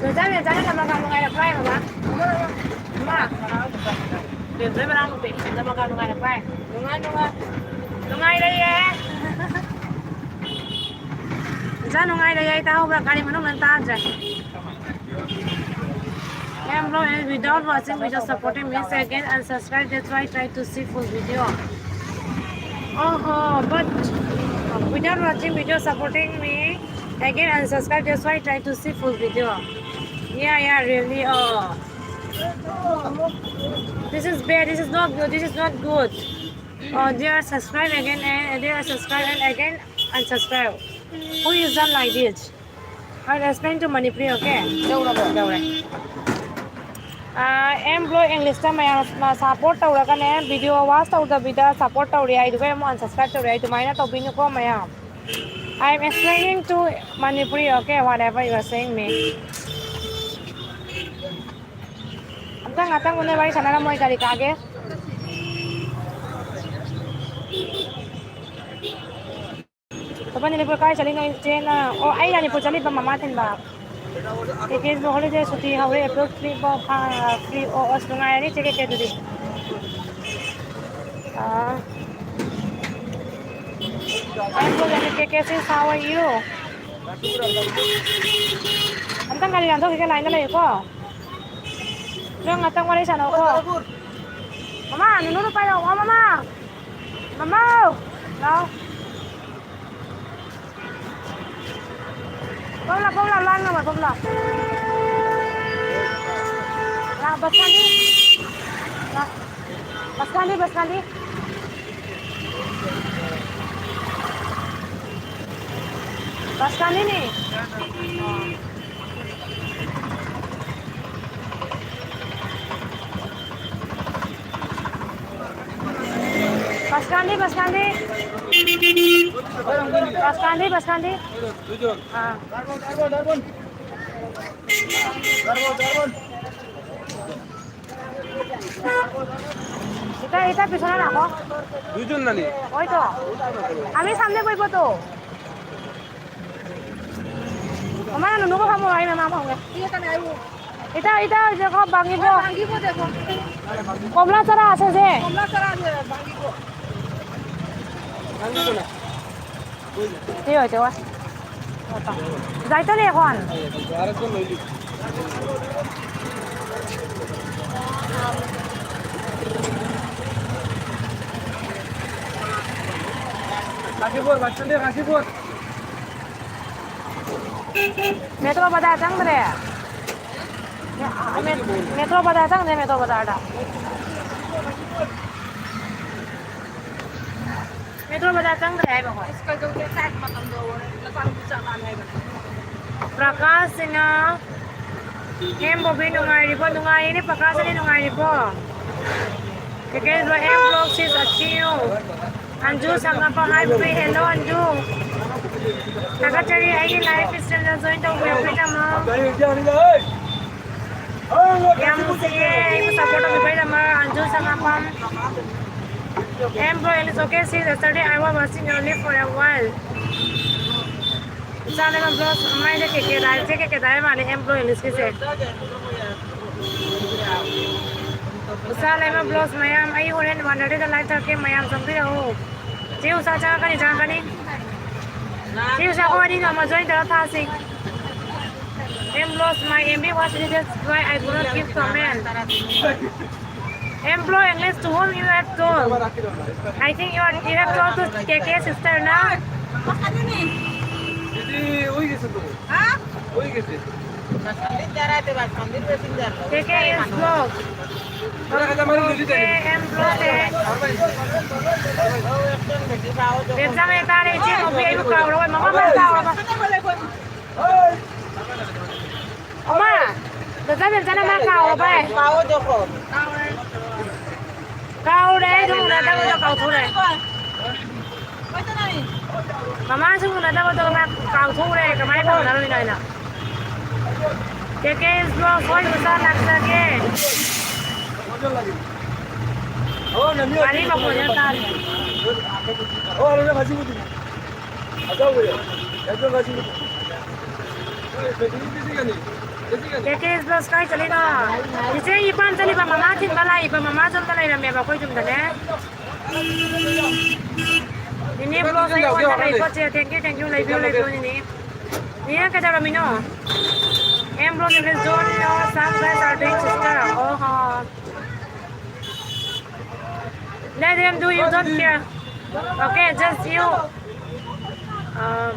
ꯂꯣꯏꯖꯥ, ꯂꯣꯏꯖꯥ, ꯂꯣꯏꯖꯥ, ꯃꯉꯥ ꯃꯉꯥꯏꯔꯛꯄ꯭ꯔꯥ ꯍꯥꯏ, ꯕꯕꯥ? ꯏꯃꯥ, ꯕꯦꯝꯇꯣꯏ ꯃꯅꯥꯎꯅꯨꯄꯤ, ꯅꯃꯒ ꯅꯨꯡꯉꯥꯏꯔꯛꯄ꯭ꯔꯥ ꯍꯥꯏ? ꯅꯨꯡꯉꯥꯏ, ꯅꯨꯡꯉꯥꯏ꯫ ꯅꯨꯡꯉꯥꯏꯔꯦ꯫ ꯏꯆꯥ ꯅꯨꯡꯉꯥꯏꯔꯦ, ꯑꯩ ꯇꯥꯍꯧꯕ꯭ꯔꯥ? ꯒꯥꯔꯤ ꯃꯅꯨꯡꯗ ꯇꯥꯗ꯭ꯔꯦ꯫ Ma'am, bro, and without watching video supporting me, say again unsubscribe. That's why I try to see full video. Oh, oh, but without watching video supporting me, again unsubscribe. That's why I try to see full video. Yeah, yeah, really. Oh, this is bad. This is not good. This is not good. Oh, they are subscribe again and they are subscribe and again unsubscribe. Who is done like this? I explain to Manipuri, okay? ꯌꯧꯔꯕꯣ? ꯌꯧꯔꯦ꯫ ꯑꯥ, M block ꯏꯪꯂꯤꯁꯇ ꯃꯌꯥꯝ support ꯇꯧꯔꯒꯅꯦ, video watch ꯇꯧꯗꯕꯤꯗ support ꯇꯧꯔꯦ ꯍꯥꯏꯗꯨꯒ ꯑꯃꯨꯛ unsubscribe ꯇꯧꯔꯦ ꯍꯥꯏ, ꯑꯗꯨꯃꯥꯏꯅ ꯇꯧꯕꯤꯅꯨꯀꯣ ꯃꯌꯥꯝ꯫ I am explaining to Manipuri, okay, whatever you are saying me. ꯉꯥꯛꯇꯪ ꯉꯥꯛꯇꯪ ꯎꯅ ꯋꯥꯔꯤ ꯁꯥꯟꯅꯔꯝꯃꯣ, ꯑꯩ ꯒꯥꯔꯤ ꯀꯥꯒꯦ꯫ ꯄꯥꯄꯥ ꯅꯤꯂꯤꯄꯨꯔ ꯀꯥꯏ ꯆꯠꯂꯤꯅꯣ ꯏꯆꯦꯅ? ꯑꯣ, ꯑꯩ ꯃꯅꯤꯄꯨꯔ ꯆꯠꯂꯤꯕ ꯃꯃꯥ ꯊꯤꯟꯕ꯫ ꯀꯦꯀꯦꯁꯤꯕꯨ ꯍꯣꯂꯤꯗꯦ ꯁꯨꯇꯤ ꯍꯧꯔꯦ ꯑꯦꯄ꯭ꯔꯤꯜ ꯊ꯭ꯔꯤ ꯐꯥꯎ꯫ ꯐꯥ-, ꯐ꯭ꯔꯤ꯫ ꯑꯣ, ꯑꯁ, ꯅꯨꯡꯉꯥꯏꯔꯅꯤ ꯆꯦ ꯀꯦꯀꯦ ꯑꯗꯨꯗꯤ꯫ ꯑꯥ꯫ I'm good, and K K sis, how are you? ꯑꯝꯇꯪ ꯒꯥꯔꯤ ꯂꯥꯟꯊꯣꯛꯈꯤꯒꯦ, ꯂꯥꯏꯟꯗ ꯂꯩꯌꯨꯀꯣ꯫ ꯅꯪ ꯉꯥꯛꯇꯪ ꯋꯥꯔꯤ ꯁꯥꯟꯅꯧꯀꯣ꯫ ꯃꯃꯥ, ꯅꯨꯅꯨꯗꯣ ꯄꯥꯏꯔꯛꯑꯣ, ꯃꯃꯥ꯫ ꯃꯃꯥ! ꯂꯥꯎ꯫ ꯄꯥꯕꯨꯡ ꯂꯥꯎ, ꯄꯥꯕꯨꯡ ꯂꯥꯎ, ꯂꯥꯡꯅꯣ, ꯄꯥꯕꯨꯡ ꯂꯥꯎ꯫ ꯂꯥꯎ, ꯕꯁ ꯈꯥꯝꯕꯤ꯫ ꯂꯥꯎ꯫ ꯕꯁ ꯈꯥꯝꯕꯤ, ꯕꯁ ꯈꯥꯝꯕꯤ꯫ ꯕꯁ ꯈꯥꯝꯕꯤꯅꯤ꯫ ꯕꯁ ꯈꯥꯝꯕꯤ, ꯕꯁ ꯈꯥꯝꯕꯤ꯫ ꯕꯁ ꯈꯥꯝꯕꯤ, ꯕꯁ ꯈꯥꯝꯕꯤ꯫ ꯑꯥ꯫ এটা, এটা পিছনে ৰাখো। দুইজন নানি? ওই তো। আমি সামনে বইবো তো। আমার নুনুকে খাবো, আমি মামা খাবো। এটা, এটা ওই যে কো ভাঙিব। ভাঙিব দেখো। কমলা চারা আছে যে? কমলা চারা আছে, ভাঙিব। ভাঙিব না। কি হৈছে কোৱা? যাইতো নি এখন? Kashipur, bus stand Kashipur. Metro ꯕꯖꯥꯔ ꯆꯪꯗ꯭ꯔꯦ? ꯃꯦ-, ꯃꯦꯇ꯭ꯔꯣ ꯕꯖꯥꯔ ꯆꯪꯗ꯭ꯔꯦ, ꯃꯦꯇ꯭ꯔꯣ ꯕꯖꯥꯔꯗ꯫ ꯃꯦꯇ꯭ꯔꯣ ꯕꯖꯥꯔ ꯆꯪꯗ꯭ꯔꯦ ꯍꯥꯏꯕ ꯑꯩꯈꯣꯏ꯫ ꯑꯁ, ꯀꯩꯗꯧꯗꯦ? ꯆꯥꯛ ꯃꯇꯝꯗꯣ ꯅꯆꯥꯅꯨꯄꯤ ꯆꯥꯛ ꯂꯥꯝꯃꯦ ꯍꯥꯏꯕꯅꯦ꯫ ꯄ꯭ꯔꯀꯥꯁꯁꯤꯅ, "ꯍꯦꯝ ꯕꯣꯕꯤ ꯅꯨꯡꯉꯥꯏꯔꯤꯕꯣ?" ꯅꯨꯡꯉꯥꯏꯔꯤꯅꯦ ꯄ꯭ꯔꯀꯥꯁ, ꯅꯪꯗꯤ ꯅꯨꯡꯉꯥꯏꯔꯤꯕꯣ? ꯀꯩꯀꯩ ꯂꯣꯏ ꯑꯦꯝ ꯕ꯭ꯂꯣꯛ ꯁꯤꯁ ꯑꯆꯤꯌꯨ꯫ ꯑꯟꯖꯨ ꯁꯪꯉꯛꯄ ꯍꯥꯏ ꯕꯣꯕꯤ꯫ ꯍꯦꯜꯂꯣ ꯑꯟꯖꯨ꯫ ꯊꯥꯒꯠꯆꯔꯤ ꯑꯩꯒꯤ ꯂꯥꯏꯐ ꯏꯁꯇ꯭ꯔꯤꯝꯗ ꯖꯣꯏꯟ ꯇꯧꯕꯤꯔꯛꯄꯒꯤꯗꯃꯛ꯫ ꯌꯥꯝ ꯅꯨꯡꯁꯤꯌꯦ ꯑꯩꯕꯨ support ꯇꯧꯕꯤꯕꯩꯗꯃꯛ Anju ꯁꯅꯥꯄꯥꯝ꯫ M Bro, it's okay, since yesterday I was watching only for a while. ꯎꯁꯥ ꯂꯩꯃ ꯕ꯭ꯂꯣꯁ ꯃꯥꯏꯗ ꯀꯦꯀꯦ ꯗꯥꯏ, ꯆꯦ ꯀꯦꯀꯦ ꯗꯥꯏ ꯃꯥꯜꯂꯦ M Bro English ꯀꯤꯁꯦ꯫ ꯎꯁꯥ ꯂꯩꯃ ꯕ꯭ꯂꯣꯁ ꯃꯌꯥꯝ, ꯑꯩ ꯍꯣꯔꯦꯟ one thirty ꯗ live ꯊꯥꯔꯛꯀꯦ, ꯃꯌꯥꯝ ꯆꯪꯕꯤꯔꯛꯑꯣ꯫ ꯆꯦ ꯎꯁꯥ ꯆꯪꯉꯛꯀꯅꯤ, ꯆꯪꯉꯛꯀꯅꯤ꯫ ꯆꯦ ꯎꯁꯥ, ꯑꯩꯈꯣꯏ ꯑꯅꯤ ꯅꯣꯡꯃ join ꯇꯧꯔ ꯊꯥꯁꯤ꯫ M Bros, my M B was deleted, that's why I could not give comment. M Bro, English to whom you have told? I think you are, you have told to K K sister, na? K K is blocked. Okay, M Bros, eh. Exam ꯇꯥꯔꯦ, ꯏꯆꯦ ꯀꯧꯕꯤ, ꯑꯩꯕꯨ ꯀꯥꯎꯔꯕ, ꯃꯃꯥ ꯃꯥ ꯀꯥꯎꯔꯕ꯫ ꯑꯃ, ꯕꯦꯝꯆꯥꯟ, ꯕꯦꯝꯆꯥꯟꯅ ꯃꯥ ꯀꯥꯎꯔꯕ ꯍꯥꯏ꯫ ꯀꯥꯎꯔꯦ, ꯑꯩꯗꯣ ꯎꯅꯗꯕꯗꯣ ꯀꯥꯎꯊꯣꯛꯔꯦ꯫ ꯃꯃꯥꯁꯨ ꯎꯅꯗꯕꯗꯣ ꯃꯥ ꯀꯥꯎꯊꯣꯛꯎꯔꯦ, ꯀꯃꯥꯏꯅ ꯀꯥꯎꯅꯔꯨꯔꯤꯅꯣ ꯍꯥꯏꯅ꯫ ꯀꯦ ꯀꯦ ꯏꯁ ꯕ꯭ꯂꯣꯛ, ꯍꯣꯏ, ꯃꯆꯥ ꯂꯥꯛꯆꯒꯦ꯫ ꯒꯥꯔꯤ ꯃꯈꯣꯟꯁꯤꯅ ꯇꯥꯔꯤ꯫ ꯀꯦ ꯀꯦ ꯏꯁ ꯕ꯭ꯂꯣꯛ ꯀꯥꯏ ꯆꯠꯂꯤꯅꯣ? ꯆꯤꯆꯦ, ꯏꯄꯥꯝ ꯆꯠꯂꯤꯕ, ꯃꯃꯥ ꯊꯤꯟꯕ ꯂꯥꯛꯏꯕ, ꯃꯃꯥꯁꯨ ꯑꯝꯇ ꯂꯩꯔꯝꯃꯦꯕ ꯑꯩꯈꯣꯏ ꯌꯨꯝꯗꯅꯦ꯫ ꯅꯤꯅꯦ ꯕ꯭ꯂꯣꯛ ꯑꯩꯉꯣꯟꯗ ꯂꯩꯀꯣ, ꯆꯦ, thank you, thank you, ꯂꯩꯕꯤꯌꯨ, ꯂꯩꯕꯤꯌꯨ, ꯅꯤꯅꯦ꯫ ꯅꯤꯅꯦ ꯀꯩꯗꯧꯔꯝꯃꯤꯅꯣ? M Bro, please don't know, some guys are doing sister. Oh, ho. Let them do, you don't care. Okay, just you. Um,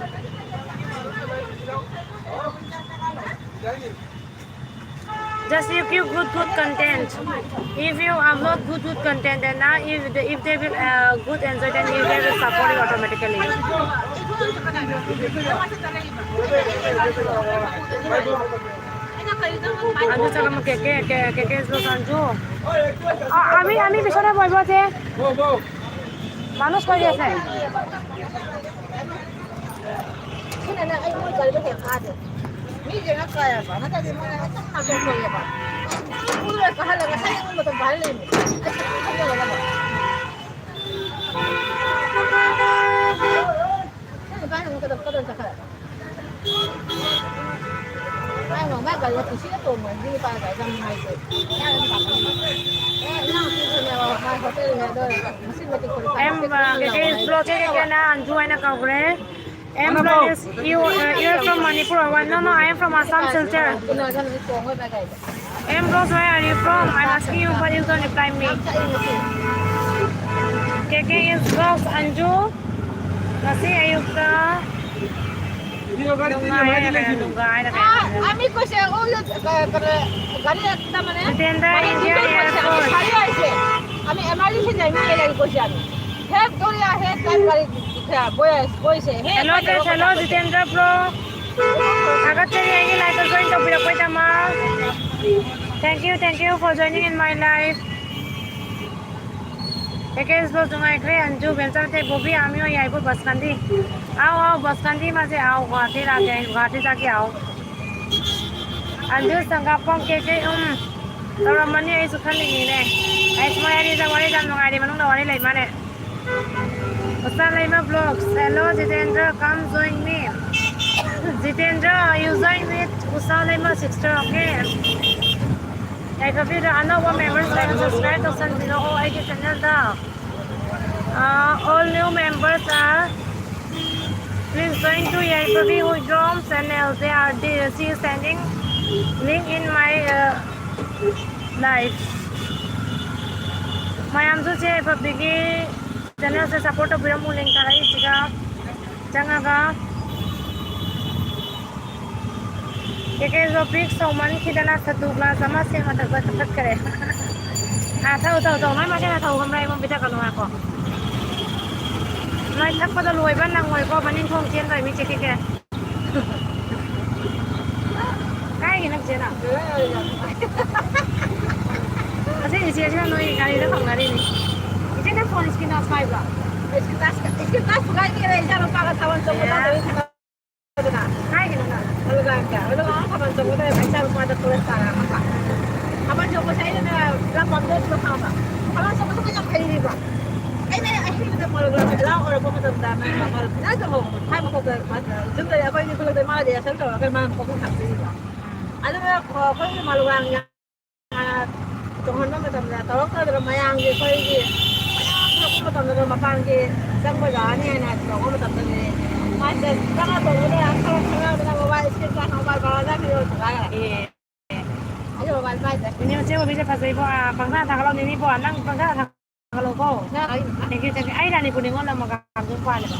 just you give good, good content. If you upload good, good content, then now if the, if they will, uh, good enjoy, then you, they will support you automatically. Anju, চলো, আমাকে কে, কে, কে, কে, এসো, আনজু। আ-, আমি, আমি পিছনে বসবো, আছে। মানুষ কই আছে? ꯃꯤꯁꯦ ꯉꯛ ꯀꯥꯏꯔꯕ? ꯅꯠꯇ꯭ꯔꯗꯤ ꯃꯣꯏꯅ ꯍꯦꯛꯇ ꯅꯥꯀꯣꯡ ꯊꯣꯛꯑꯦꯕ꯫ ꯄꯨꯔ ꯀꯥꯍꯜꯂꯒ ꯁꯠ ꯌꯦꯡꯕ ꯃꯇꯝ ꯐꯥꯍꯜ ꯂꯩꯅꯦ꯫ ꯑꯩ ꯈꯪꯖꯕ ꯉꯝꯃꯣꯏ꯫ ꯅꯪ ꯅꯨꯄꯥ ꯑꯃꯨꯛ ꯀꯗꯧ-, ꯀꯗꯧ ꯆꯠꯈ꯭ꯔꯦ? ꯃꯥꯏ ꯃꯥ-, ꯃꯥꯏ ꯒꯥꯔꯤ ꯀꯨꯁꯤꯗ ꯇꯣꯡꯕ ꯅꯨꯄꯤ ꯅꯨꯄꯥ ꯒꯥꯔꯤ ꯌꯥꯝ ꯅꯨꯡꯉꯥꯏꯇꯦ꯫ ꯑꯦ, ꯏꯅꯥꯎꯅꯨꯄꯤꯗꯨꯅꯦꯕ, ꯃꯥꯏ ꯍꯣꯇꯦꯜꯅꯦ ꯑꯗꯣ ꯉꯁꯤ ꯃꯇꯤꯛ ꯈꯣꯏ ꯑꯦꯝ, ꯀꯦ ꯀꯦ ꯏꯁ ꯕ꯭ꯂꯣꯛ, ꯀꯦ ꯀꯦ ꯀꯦꯅ ꯑꯟꯖꯨ ꯍꯥꯏꯅ ꯀꯧꯈ꯭ꯔꯦ꯫ M block is you, uh, you are from Manipur or what? No, no, I am from Assam Silchar. M block, where are you from? I'm asking you, but you don't reply me. K K is vlogs, Anju. ꯉꯁꯤ ꯑꯌꯨꯛꯇ ꯅꯨꯡꯉꯥꯏ ꯍꯥꯏꯔ ꯀꯩꯅꯣ, ꯅꯨꯡꯉꯥꯏ ꯍꯥꯏꯔ ꯀꯩꯅꯣ? ꯑꯥ, ꯑꯃꯤ ꯀꯣꯏꯁꯦ, ꯑꯣ, ꯌꯣ, ꯀ-, ꯀ-, ꯒꯥꯔꯤ ꯑꯦꯛꯁꯤꯗꯦꯟ ꯇꯃꯅꯦ꯫ ꯖꯤꯇꯦꯟꯗ꯭ꯔ, ꯒꯥꯔꯤ India ꯑꯦꯌꯔ ꯐꯣꯔꯁ꯫ ꯒꯥꯔꯤ ꯍꯥꯏꯁꯦ, ꯑꯃꯤ ꯑꯦꯃꯥꯔꯖꯦꯟꯁꯤ ꯂꯩ, ꯃꯤ ꯂꯩ ꯀꯣꯏꯁꯦ ꯑꯃꯤ꯫ ꯍꯦ, ꯗꯣꯔꯤꯌꯥ, ꯍꯦ, ꯇꯥꯏꯝ ꯒꯥꯔꯤ, ꯈꯔ ꯕꯣꯏ, ꯕꯣꯏꯁꯦ, ꯍꯦ, hello, ꯀꯣꯏꯁꯦ, friends, hello, Jitendra bro. ꯊꯥꯒꯠꯆꯔꯤ ꯑꯩꯒꯤ live ꯇ join ꯇꯧꯕꯤꯔꯛꯄꯩꯗꯃꯛ꯫ Thank you, thank you for joining in my live. A K S block ꯅꯨꯡꯉꯥꯏꯈ꯭ꯔꯦ, ꯑꯟꯖꯨ, ꯕꯦꯝꯆꯥꯟ, ꯕꯣꯕꯤ, ꯑꯥꯃꯤꯌꯣ, ꯌꯥꯏꯕ, ꯕꯁꯀꯥꯟꯗꯤ꯫ ꯑꯥꯎ, ꯑꯥꯎ, ꯕꯁꯀꯥꯟꯗꯤ, ꯃꯥꯁꯦ, ꯑꯥꯎ, ꯒꯨꯍꯥꯇꯤ ꯂꯥꯛꯀꯦ, ꯒꯨꯍꯥꯇꯤ ꯆꯠꯀꯦ, ꯑꯥꯎ꯫ ꯑꯟꯖꯨ ꯁꯪꯒꯥꯄꯣꯝ, ꯀꯦ ꯀꯦ, ꯎꯝ, ꯇꯧꯔꯝꯃꯅꯤ, ꯑꯩꯁꯨ ꯈꯜꯂꯤꯅꯤꯅꯦ꯫ ꯑꯩꯁ, ꯃꯣꯏ ꯑꯅꯤꯗ ꯋꯥꯔꯤ ꯌꯥꯝ ꯅꯨꯡꯉꯥꯏꯔꯤ, ꯃꯅꯨꯡꯗ ꯋꯥꯔꯤ ꯂꯩ ꯃꯥꯅꯦ꯫ ꯎꯁꯥ ꯂꯩꯃ vlogs, hello, Jitendra, come join me. Jitendra, you join with Usha Leima sister, okay? ꯌꯥꯏꯐꯕꯤꯗ ꯑꯅꯧꯕ members ꯂꯩꯔ subscribe ꯇꯧꯁꯟꯕꯤꯔꯛꯑꯣ ꯑꯩꯒꯤ channel the. Uh, all new members are, please join to Yaifabi Huidrom channel. They are, they, she is sending link in my, uh, live. ꯃꯌꯥꯝꯁꯨ ꯆꯦ ꯌꯥꯏꯐꯕꯤꯒꯤ channel ꯁꯦ support ꯇꯧꯕꯤꯔꯝꯃꯨ, link ꯊꯥꯔꯛꯏꯁꯤꯒ ꯆꯪꯉꯒ꯫ ꯀꯦ ꯀꯦ ꯖꯣꯕꯤꯛ ꯁꯧꯃꯟꯈꯤꯗꯅ ꯁꯠꯇꯨ glass ꯑꯃ ꯁꯦꯝꯃ ꯊꯛꯄ ꯊꯛꯈ꯭ꯔꯦ꯫ ꯑꯥ, ꯊꯛꯎ, ꯊꯛꯎ, ꯊꯛꯎ꯫ ꯅꯣꯏ ꯃꯁꯦꯟꯅ ꯊꯛꯎ ꯈꯪꯕ꯭ꯔꯥ? ꯑꯩꯉꯣꯟꯗ ꯄꯤꯊꯛꯀꯅꯨ ꯍꯥꯏꯀꯣ꯫ ꯅꯣꯏ ꯊꯛꯄꯗꯣ ꯂꯣꯏꯕ ꯅꯪꯉꯣꯏꯀꯣ, ꯃꯅꯤꯡ ꯊꯣꯡ ꯆꯦꯟꯗꯣꯏ ꯃꯤ ꯆꯦ ꯀꯦ ꯀꯦ꯫ ꯀꯥꯏꯒꯤꯅꯣ ꯆꯦꯅ? ꯑꯁꯤ ꯏꯆꯦꯁꯤꯅ ꯅꯣꯏ ꯒꯥꯔꯤꯗ ꯈꯪꯅꯔꯤꯅꯤ꯫ ꯏꯆꯦ, ꯅꯪ phone screen touch ꯄꯥꯏꯕ꯭ꯔꯣ? Screen touch, screen touch ꯄꯥꯏꯒꯦꯔꯥ? ꯏꯆꯥ ꯅꯨꯄꯥꯒ ꯊꯥꯕꯜ ꯆꯣꯡꯕ ꯌꯥ꯫ ꯆꯠꯇꯣꯏꯅꯤ꯫ ꯀꯥꯏꯒꯤꯅꯣ ꯅꯪ? ꯑꯗꯨꯒ ꯑꯗꯨꯒ ꯊꯥꯕꯜ ꯆꯣꯡꯕꯗ ꯏꯆꯥ ꯅꯨꯄꯥꯗ ꯀꯣꯂꯦꯖ ꯀꯥꯔꯛꯑꯒ ꯊꯥꯕꯜ ꯆꯣꯡꯕꯁꯦ ꯑꯩꯅꯅꯦ ꯂꯝ ꯄꯥꯝꯖꯕꯗꯣ ꯈꯪꯉꯕ꯫ ꯊꯥꯕꯜ ꯆꯣꯡꯕꯁꯦ ꯌꯥꯝ ꯍꯩꯔꯤꯕ꯫ ꯑꯩꯅ ꯑꯍꯤꯡꯗ ꯃꯣꯏꯔꯥꯡ ꯂꯝ ꯑꯣꯏꯔꯛꯄ ꯃꯇꯝꯗ ꯃꯥ ꯐꯖꯅ ꯆꯣꯡꯍꯧꯕ꯫ ꯃꯥꯏ ꯃꯀꯣꯛꯇ ꯌꯨꯝꯗ ꯑꯩꯈꯣꯏꯒꯤ ꯈꯨꯂꯛꯇ ꯃꯥꯅ ꯔꯤꯍꯔꯁꯦꯜ ꯇꯧꯔꯒ ꯃꯥꯅ ꯃꯀꯣꯛꯇ ꯊꯥꯡꯗꯣꯏꯅꯤꯕ꯫ ꯑꯗꯨꯅ ꯑꯩꯈꯣꯏꯒꯤ ꯃꯥꯂꯨꯒꯥꯡ ꯇꯣꯡꯍꯟꯕ ꯃꯇꯝꯗ ꯇꯧꯔꯛꯇꯗꯅ ꯃꯌꯥꯝꯒꯤ ꯑꯩꯈꯣꯏꯒꯤ ꯃꯌꯥꯝ ꯊꯣꯛꯄ ꯃꯇꯝꯗ ꯃꯄꯥꯟꯒꯤ ꯆꯪꯕ ꯌꯥꯔꯅꯤ ꯍꯥꯏꯅ ꯇꯧꯕ ꯃꯇꯝꯗ ꯃꯥꯁꯦ ꯆꯪꯉ ꯇꯧꯕꯗ ꯈꯔ ꯈꯪꯉꯛꯑꯗꯅ ꯃꯣꯕꯥꯏꯜ ꯏꯁꯀ꯭ꯔꯤꯟ ꯁꯣꯠ ꯃꯣꯕꯥꯏꯜ ꯄꯥꯏꯔꯒ ꯆꯪꯈꯤꯕ ꯑꯗꯨꯃꯥꯏꯅ꯫ ꯑꯦ꯫ ꯑꯩꯁꯨ ꯃꯣꯕꯥꯏꯜ ꯄꯥꯏꯗ꯭ꯔꯦ꯫ ꯅꯦꯅꯦ ꯆꯦ ꯑꯣꯕꯤꯁꯦ ꯐꯖꯩꯕꯣ, ꯑ, ꯄꯪꯊꯥ ꯊꯥꯒꯠꯂꯣ ꯅꯦꯅꯦꯕꯣ, ꯅꯪ ꯄꯪꯊꯥ ꯊꯥꯒꯠꯂꯣꯀꯣ꯫ ꯅꯪ ꯑꯩ ꯊꯦꯡꯀ꯭ꯌꯨ, ꯊꯦꯡꯀ꯭ꯌꯨ꯫ ꯑꯩ ꯔꯥꯅꯤꯄꯨꯔ ꯅꯤꯉꯣꯜ ꯂꯝ ꯃꯉꯥꯜꯗ ꯄꯥꯜꯂꯦꯕ꯫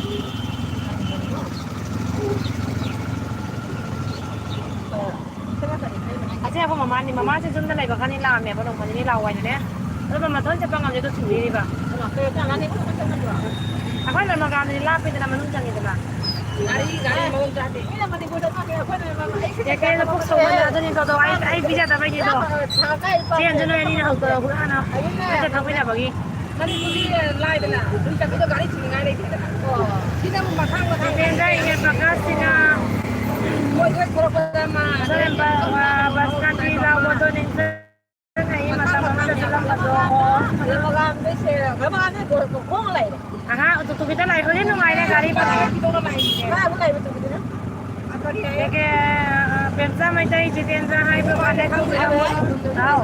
ꯑ, ꯑꯁꯤ ꯑꯩꯈꯣꯏ ꯃꯃꯥꯅꯤ, ꯃꯃꯥꯁꯦ ꯌꯨꯝꯗ ꯂꯩꯕ ꯈꯔꯅꯤ ꯂꯥꯛꯑꯝꯃꯦꯕ, ꯅꯣꯡꯃ ꯅꯤꯅꯤ ꯂꯥꯛꯑꯣ ꯍꯥꯏꯅꯅꯦ꯫ ꯑꯗꯨꯒ ꯃꯇꯣꯟ ꯆꯠꯄ ꯉꯝꯗꯦ, ꯑꯗꯨ ꯊꯤꯟꯕꯤꯔꯤꯕ꯫ ꯑꯩꯈꯣꯏ ꯂꯝꯃꯒꯥꯗꯨꯗꯤ ꯂꯥꯞꯄꯤꯗꯅ, ꯃꯅꯨꯡ ꯆꯪꯉꯤꯗꯅ꯫ ꯒꯥꯔꯤ, ꯒꯥꯔꯤ ꯃꯑꯣꯡ ꯆꯥꯗꯦ꯫ ꯃꯤꯅ ꯃꯅꯤꯄꯨꯔꯗ ꯆꯠꯈ꯭ꯔꯦ, ꯑꯩꯈꯣꯏꯅ ꯃꯃꯥ, ꯑꯩ ꯁꯤꯗ ꯀꯦꯀꯦꯗ ꯄꯨꯛ ꯁꯧꯃꯟꯗ ꯑꯗꯨꯅꯤ ꯇꯧꯗꯣ, ꯑꯩ, ꯑꯩ ꯄꯤꯖꯗꯕꯒꯤꯅꯦ ꯑꯗꯣ꯫ ꯆꯥꯕ ꯊꯛꯄ ꯆꯦꯟꯁꯨ ꯅꯣꯏ ꯑꯅꯤꯅ ꯍꯧꯗꯣꯔꯛꯑꯣ, ꯍꯨꯔꯥꯟꯅ꯫ ꯑꯗꯨꯅꯦ꯫ ꯅꯠꯇꯦ, ꯊꯛꯃꯤꯟꯅꯕꯒꯤ꯫ ꯃꯅꯤꯄꯨꯔꯗꯤ ꯂꯥꯏꯗꯅ, ꯑꯗꯨꯝ ꯆꯠꯄꯗꯣ ꯒꯥꯔꯤ ꯊꯤꯡꯅꯤꯡꯉꯥꯏ ꯂꯩꯇꯦꯗꯅ꯫ ꯑꯣ꯫ ꯁꯤꯗ ꯑꯃꯨꯛ ꯃꯊꯥꯡ ꯃꯊꯥꯡ ꯖꯤꯇꯦꯟꯗ꯭ꯔ, ꯏꯅꯦ ꯄ꯭ꯔꯀꯥꯁ ꯁꯤꯡꯍ꯫ ꯃꯣꯏ ꯂꯣꯏ ꯊꯣꯔꯛꯄꯗ ꯃꯥ ꯃꯁꯥ ꯌꯥꯝ ꯄ-, ꯄ-, ꯕꯁ ꯀꯥꯟꯇꯤ ꯂꯥꯎꯕꯗꯣ ꯅꯤꯡꯁꯤꯡꯉꯛꯏ, ꯃꯇꯝ ꯑꯃꯗ ꯆꯠꯂꯝꯕꯗꯣ꯫ ꯂꯝꯃꯒꯥꯝꯗꯩꯁꯦ, ꯂꯝꯃꯒꯥꯝꯗꯩ ꯈꯣꯡꯅ ꯂꯥꯛꯏꯔꯣ? ꯑꯍꯥ, ꯇꯨ ꯇꯨ ꯈꯤꯇ ꯂꯥꯛꯑꯦ꯫ ꯍꯧꯖꯤꯛ ꯅꯨꯡꯉꯥꯏꯔꯦ ꯒꯥꯔꯤ ꯃꯊꯛꯇ ꯊꯤꯗꯣꯛꯑ ꯂꯥꯛꯏꯅꯦ꯫ ꯀꯥꯏꯕꯨꯛ ꯂꯥꯛꯏꯕ ꯇꯨ ꯇꯨ ꯈꯤꯇ? ꯀꯦ ꯀꯦ, ꯑ, ꯄꯦꯝꯆꯥ ꯃꯩꯇꯩ, ꯖꯤꯇꯦꯟꯗ꯭ꯔ ꯍꯥꯏꯕ ꯋꯥꯅꯦ꯫ ꯍꯥꯎ꯫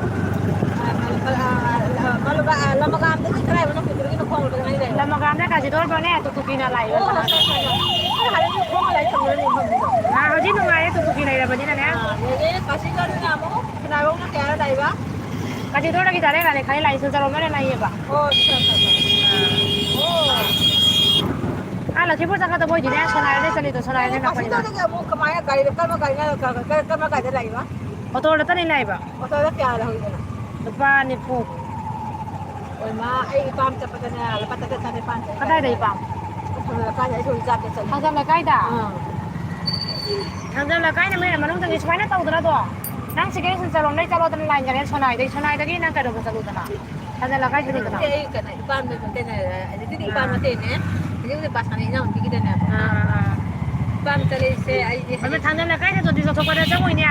ꯂꯝꯃꯒꯥꯝꯗꯒꯤ ꯀꯗꯥꯏ ꯋꯥꯏꯅꯣ ꯍꯧꯖꯤꯛꯀꯤꯗꯣ ꯈꯣꯡꯅ ꯆꯠꯅꯩ ꯂꯩꯔꯦ? ꯂꯝꯃꯒꯥꯝꯗ ꯀꯥꯖꯤꯗꯣꯔ ꯐꯥꯎꯅꯦ, ꯇꯨ ꯇꯨ ꯀꯤꯅ ꯂꯥꯛꯏꯕ꯫ ꯑꯣ, ꯑꯠꯆꯥ, ꯑꯠꯆꯥ, ꯑꯠꯆꯥ꯫ ꯑꯩ ꯍꯥꯟꯅꯗꯤ ꯈꯣꯡꯅ ꯂꯥꯛꯏ ꯈꯪꯗꯕꯅꯤ ꯃꯐꯝꯗꯨꯗ꯫ ꯑ, ꯍꯧꯖꯤꯛ ꯅꯨꯡꯉꯥꯏꯔꯦ, ꯇꯨ ꯇꯨ ꯀꯤ ꯂꯩꯔꯕꯅꯤꯅꯅꯦ꯫ ꯑ, ꯑꯗꯒꯤ ꯀꯥꯖꯤꯗꯣꯔꯗꯨꯅ ꯑꯃꯨꯛ ꯁꯅꯥꯔꯣꯝꯅ ꯀꯌꯥꯗ ꯂꯥꯛꯏꯕ? ꯀꯥꯖꯤꯗꯣꯔꯗꯒꯤ ꯗꯥꯏꯔꯦꯛ ꯂꯥꯛꯑꯦ, ꯈꯔ ꯂꯥꯛꯏ ꯁꯤꯜꯆꯔ ꯔꯣꯝꯗ ꯂꯩꯌꯦꯕ꯫ ꯑꯣ, ꯑꯠꯆꯥ, ꯑꯠꯆꯥ, ꯑꯠꯆꯥ꯫ ꯑꯣ꯫ ꯑꯥ, ꯂꯛꯈꯤꯄꯨꯔ ꯆꯪꯒꯗꯕ ꯑꯣꯏꯗꯤꯅꯦ, ꯁꯣꯅꯥꯏꯔꯗ ꯆꯠꯂꯤꯗꯣ, ꯁꯣꯅꯥꯏꯔꯗ ꯅꯛꯄꯅꯤꯅ꯫ ꯀꯥꯖꯤꯗꯣꯔꯗꯒꯤ ꯑꯃꯨꯛ ꯀꯃꯥꯏꯅ ꯒꯥꯔꯤꯗ ꯀꯔꯝꯕ ꯒꯥꯔꯤꯅ ꯀ-, ꯀ-, ꯀꯔꯝꯕ ꯒꯥꯔꯤꯗ ꯂꯥꯛꯏꯕ? ꯑꯣꯇꯣꯗ ꯆꯠꯂꯤ ꯂꯥꯛꯏꯕ꯫ ꯑꯣꯇꯣꯗ ꯀꯌꯥ ꯂꯧꯍꯧꯔꯤꯕꯅꯣ? ꯂꯨꯄꯥ ꯅꯤꯐꯨ꯫ ꯑꯣꯏꯃꯥ, ꯑꯩ ꯏꯄꯥꯝ ꯆꯠꯄꯗꯅꯦ ꯂꯨꯄꯥ ꯇꯔꯦꯠ ꯆꯅꯤꯄꯥꯟ ꯆꯠꯂꯦ꯫ ꯀꯗꯥꯏꯗ ꯏꯄꯥꯝ? ꯁꯣꯝꯗ ꯂꯩꯀꯥꯏꯗ, ꯑꯩ ꯁꯣꯝ ꯖꯥꯠꯇ ꯆꯠꯂꯦ꯫ ꯊꯥꯡꯖꯝ ꯂꯩꯀꯥꯏꯗ? ꯑꯥ꯫ ꯊꯥꯡꯖꯝ ꯂꯩꯀꯥꯏꯅ ꯃꯌꯥꯝ ꯃꯅꯨꯡꯗꯒꯤ ꯁꯨꯃꯥꯏꯅ ꯇꯧꯗꯅ ꯑꯗꯣ? ꯅꯪ ꯁꯤꯒꯤ ꯁꯤꯜꯆꯔ ꯔꯣꯝꯗꯩ ꯆꯠꯂꯣꯗꯅ ꯂꯥꯏꯟ ꯀꯥꯔꯦ, ꯁꯣꯅꯥꯏꯗꯩ, ꯁꯣꯅꯥꯏꯗꯒꯤ ꯅꯪ ꯀꯩꯅꯣꯗ ꯆꯠꯂꯨꯗꯅ꯫ ꯊꯥꯡꯖꯝ ꯂꯩꯀꯥꯏ ꯆꯠꯂꯨꯗꯅ꯫ ꯑꯗꯨꯗꯤ ꯑꯩ ꯀꯩꯅꯣ, ꯏꯄꯥꯝꯗ ꯀꯩꯅꯣ, ꯑꯗꯨꯗꯤ ꯏꯄꯥꯝ ꯑꯥ꯫ ꯅꯠꯇꯦꯅꯦ꯫ ꯍꯧꯖꯤꯛ ꯍꯧꯖꯤꯛ ꯕꯥꯁ ꯁꯥꯟꯅ ꯏꯅꯥꯎꯅꯨꯄꯤꯒꯤꯗꯅꯦ꯫ ꯑꯥ, ꯑꯥ, ꯑꯥ꯫ ꯄꯥꯝ ꯆꯠꯂꯤꯁꯦ ꯑꯩꯗꯤ꯫ ꯑꯗꯨ ꯊꯥꯡꯖ ꯂꯩꯀꯥꯏꯗ ꯖꯣꯇꯤ ꯆꯠꯊꯣꯛꯄꯗ ꯆꯪꯉꯣꯏꯅꯦ꯫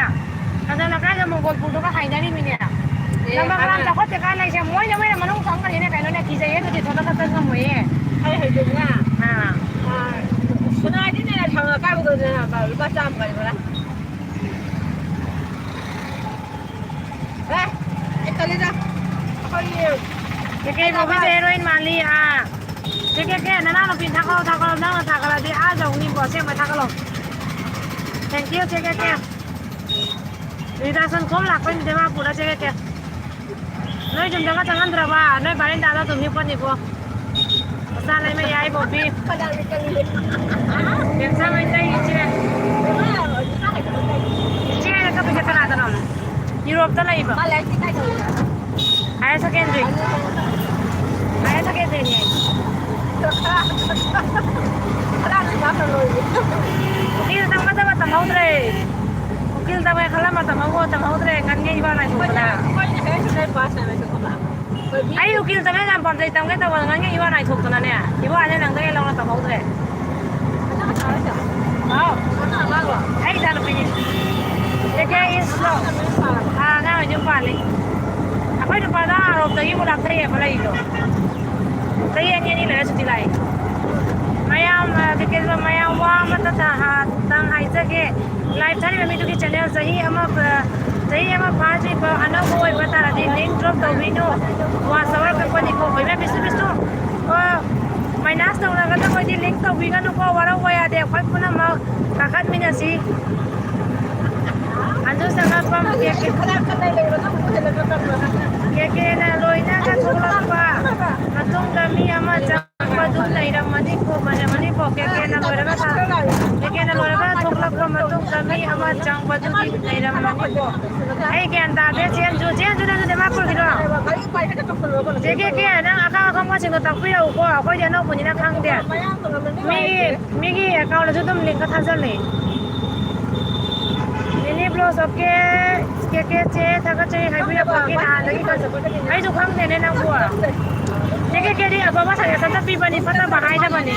ꯊꯥꯡꯖ ꯂꯩꯀꯥꯏꯗ ꯃꯣꯡꯒꯣꯜ ꯄꯨꯔꯒ ꯍꯥꯏꯅꯔꯤꯃꯤꯅꯦ꯫ ꯑꯦ, ꯂꯝꯕꯥ ꯃꯔꯥꯝ ꯑꯥ꯫ ꯆꯥꯎꯈꯠꯇꯦ ꯀꯥꯟ ꯂꯩꯁꯦ ꯃꯣꯏꯅ ꯃꯣꯏꯅ ꯃꯅꯨꯡ ꯆꯪꯈ꯭ꯔꯦꯅꯦ ꯀꯩꯅꯣꯅꯦ ꯀꯤꯖꯩꯌꯦ ꯑꯗꯨꯗꯤ ꯊꯣꯛꯂꯛꯀ ꯆꯪ ꯉꯝꯃꯣꯏꯌꯦ꯫ ꯑꯩ ꯍꯩꯗꯣꯛꯅ꯫ ꯑꯥ꯫ ꯑꯥ, ꯁꯣꯅꯥꯗꯤꯅꯦ ꯊꯥꯡꯖ ꯀꯥꯏꯕꯗꯣ ꯂꯨꯄꯥ ꯆꯥꯝꯃ ꯀꯔꯤ ꯕꯣꯔꯥ꯫ ꯑꯦ, ꯑꯩ ꯇꯜꯂꯤꯗ꯫ ꯑꯩꯈꯣꯏꯒꯤ ꯀꯩꯀꯩ movieꯗ heroine ꯃꯥꯜꯂꯤ? ꯑꯥ꯫ ꯀꯩꯀꯩ ꯀꯩ ꯅꯅꯥꯎꯅꯨꯄꯤ ꯊꯥꯒꯠꯂꯣ, ꯊꯥꯒꯠꯂꯣ꯫ ꯅꯪꯅ ꯊꯥꯒꯠꯂꯗꯤ ꯑꯥ ꯌꯧꯅꯤꯀꯣ꯫ ꯑꯁꯦꯡꯕ ꯊꯥꯒꯠꯂꯣ꯫ Thank you, ꯆꯦ ꯀꯦ ꯀꯦ꯫ ꯔꯤꯗꯥꯁꯟ ꯈꯣꯝ ꯂꯥꯛꯄꯩꯅꯤꯗ ꯃꯥ ꯄꯨꯔ ꯆꯦ ꯀꯦ ꯀꯦ꯫ ꯅꯣꯏ ꯌꯨꯝꯗꯒ ꯆꯪꯍꯟꯗ꯭ꯔꯕ? ꯅꯣꯏ ꯕꯥꯔꯦꯟꯗꯥꯗ ꯑꯗꯨꯝ ꯍꯤꯞꯄꯅꯤꯕꯣ꯫ ꯃꯆꯥ ꯂꯩꯃ ꯌꯥꯏ ꯕꯣꯕꯤ꯫ ꯕꯦꯝꯆꯥ ꯃꯩꯇꯩ ꯏꯆꯦ꯫ ꯏꯆꯦ ꯍꯥꯏꯅ ꯀꯞꯄꯤꯁꯦ ꯀꯅꯥꯗꯅꯣ? ꯌꯨꯔꯣꯞꯇ ꯂꯩꯕ꯫ ꯃꯥ ꯂꯥꯏꯔꯤꯛꯇꯤ ꯀꯥꯏ ꯇꯧꯔꯤꯕ? Higher secondary꯫ ꯑꯗꯨ ꯍꯥꯏꯌꯔ ꯁꯦꯀꯦꯟꯗꯔꯤꯅꯦ꯫ ꯎꯀꯤꯜ ꯇꯝꯒꯗꯕ ꯇꯝꯍꯧꯗ꯭ꯔꯦ꯫ ꯎꯀꯤꯜ ꯇꯝꯒꯦ ꯈꯜꯂꯝꯕ ꯇꯝꯍꯧ-, ꯇꯝꯍꯧꯗ꯭ꯔꯦ꯫ ꯉꯟꯉꯩ ꯏꯋꯥ ꯅꯥꯏꯊꯣꯛꯇꯅ꯫ ꯑꯩꯈꯣꯏꯅ ꯍꯥꯏꯌꯔ ꯁꯦꯀꯦꯟꯗꯔꯤ ꯄꯥꯁ ꯇꯧꯔꯁꯨ ꯈꯪꯕ꯭ꯔꯥ? ꯑꯩ ꯎꯀꯤꯜ ꯇꯝꯕ ꯌꯥꯝ ꯄꯥꯝꯖꯩ, ꯇꯝꯒꯦ ꯇꯧꯕꯗ ꯉꯟꯉꯩ ꯏꯋꯥ ꯅꯥꯏꯊꯣꯛꯇꯅꯅꯦ꯫ ꯏꯋꯥꯁꯦ ꯅꯪꯗꯒꯤ ꯂꯧꯅ ꯇꯝꯍꯧꯗ꯭ꯔꯦ꯫ ꯍꯥꯎ꯫ ꯑꯩ ꯏꯆꯥꯅꯨꯄꯤꯅꯤ꯫ ꯀꯦ ꯀꯦ ꯏꯁꯂꯣ꯫ ꯑꯥ, ꯑꯉꯥꯡ ꯑꯣꯏꯗꯤ ꯌꯨꯝ ꯄꯥꯜꯂꯤ꯫ ꯑꯩꯈꯣꯏ ꯅꯨꯄꯥꯗꯣ ꯑꯥꯔꯣꯝꯗꯒꯤꯕꯨ ꯂꯥꯞꯊꯩꯑꯕ ꯂꯩꯗꯣ꯫ ꯆꯍꯤ ꯑꯅꯤ ꯑꯅꯤ ꯂꯩꯔ ꯁꯨꯇꯤ ꯂꯥꯛꯑꯦ꯫ ꯃꯌꯥꯝ, ꯑ, ꯀꯩ ꯀꯩꯅꯣ, ꯃꯌꯥꯝ ꯋꯥ ꯑꯃꯇ ꯇ-, ꯍꯥ-, ꯇꯪ ꯍꯥꯏꯖꯒꯦ꯫ Live ꯊꯥꯔꯤꯕ ꯃꯤꯗꯨꯒꯤ channel ꯆꯍꯤ ꯑꯃ, ꯑ, ꯆꯍꯤ ꯑꯃ ꯐꯥꯗ꯭ꯔꯤꯕ ꯑꯅꯧꯕ ꯑꯣꯏꯕ ꯇꯥꯔꯗꯤ link drop ꯇꯧꯕꯤꯅꯨ꯫ Watch hour ꯀꯛꯄꯅꯤꯀꯣ꯫ ꯑꯣꯏꯃꯥ, Bishnu, Bishnu. ꯑꯣ, minus ꯇꯧꯅꯒꯗꯕ ꯑꯣꯏꯗꯤ link ꯇꯧꯕꯤꯒꯅꯨꯀꯣ꯫ ꯋꯥꯔꯧꯕ ꯌꯥꯗꯦ꯫ ꯑꯩꯈꯣꯏ ꯄꯨꯝꯅꯃꯛ ꯀꯥꯈꯠꯃꯤꯟꯅꯁꯤ꯫ ꯑꯗꯨ ꯆꯪꯉꯛꯄ ꯀꯦꯛ ꯀꯦꯛ ꯀꯦꯛ ꯀꯦꯛꯅ ꯂꯣꯏꯅꯅ ꯊꯣꯛꯂꯛꯄ ꯃꯇꯨꯡꯗ ꯃꯤ ꯑꯃ ꯆꯪꯕꯗꯨ ꯂꯩꯔꯝꯃꯅꯤꯀꯣ, ꯂꯩꯔꯝꯃꯅꯤꯀꯣ꯫ ꯀꯦꯛ ꯀꯦꯛꯅ ꯂꯣꯏꯔꯒ ꯊꯥ-, ꯀꯦꯛ ꯀꯦꯛꯅ ꯂꯣꯏꯔꯒ ꯊꯣꯛꯂꯛꯄ ꯃꯇꯨꯡꯗ ꯃꯤ ꯑꯃ ꯆꯪꯕꯗꯨꯗꯤ ꯂꯩꯔꯝꯃꯅꯤꯀꯣ꯫ ꯑꯩ ꯒ꯭ꯌꯥꯟ ꯇꯥꯗꯦ꯫ ꯆꯦꯟꯁꯨ, ꯆꯦꯟꯁꯨ ꯅꯪꯁꯨ ꯗꯤꯃꯥꯄꯨꯔꯒꯤꯔꯣ? ꯆꯦ ꯀꯦ ꯀꯦ, ꯅꯪ ꯑꯈꯪ ꯑꯈꯪꯕꯁꯤꯡꯗꯣ ꯇꯥꯛꯄꯤꯔꯛꯎꯀꯣ, ꯑꯩꯈꯣꯏꯗꯤ ꯑꯅꯧꯕꯅꯤꯅ ꯈꯪꯗꯦ꯫ ꯃꯤꯒꯤ, ꯃꯤꯒꯤ account ꯇꯁꯨ ꯑꯗꯨꯝ link ꯀ ꯊꯥꯖꯜꯂꯦ꯫ Mini blouse of ꯀꯦ, ꯀꯦ ꯀꯦ ꯆꯦ ꯊꯥꯒꯠꯆꯔꯤ ꯍꯥꯏꯕꯤꯔꯛꯄꯒꯤ ꯅꯍꯥꯟꯗꯒꯤ ꯈꯪ-, ꯑꯩꯁꯨ ꯈꯪꯗꯦꯅꯦ ꯅꯪꯕꯨ꯫ ꯆꯦ ꯀꯦ ꯀꯦꯗꯤ ꯑꯐꯕ suggestion ꯑꯝꯇ ꯄꯤꯕꯅꯤ, ꯐꯠꯇꯕ ꯍꯥꯏꯗꯕꯅꯤ꯫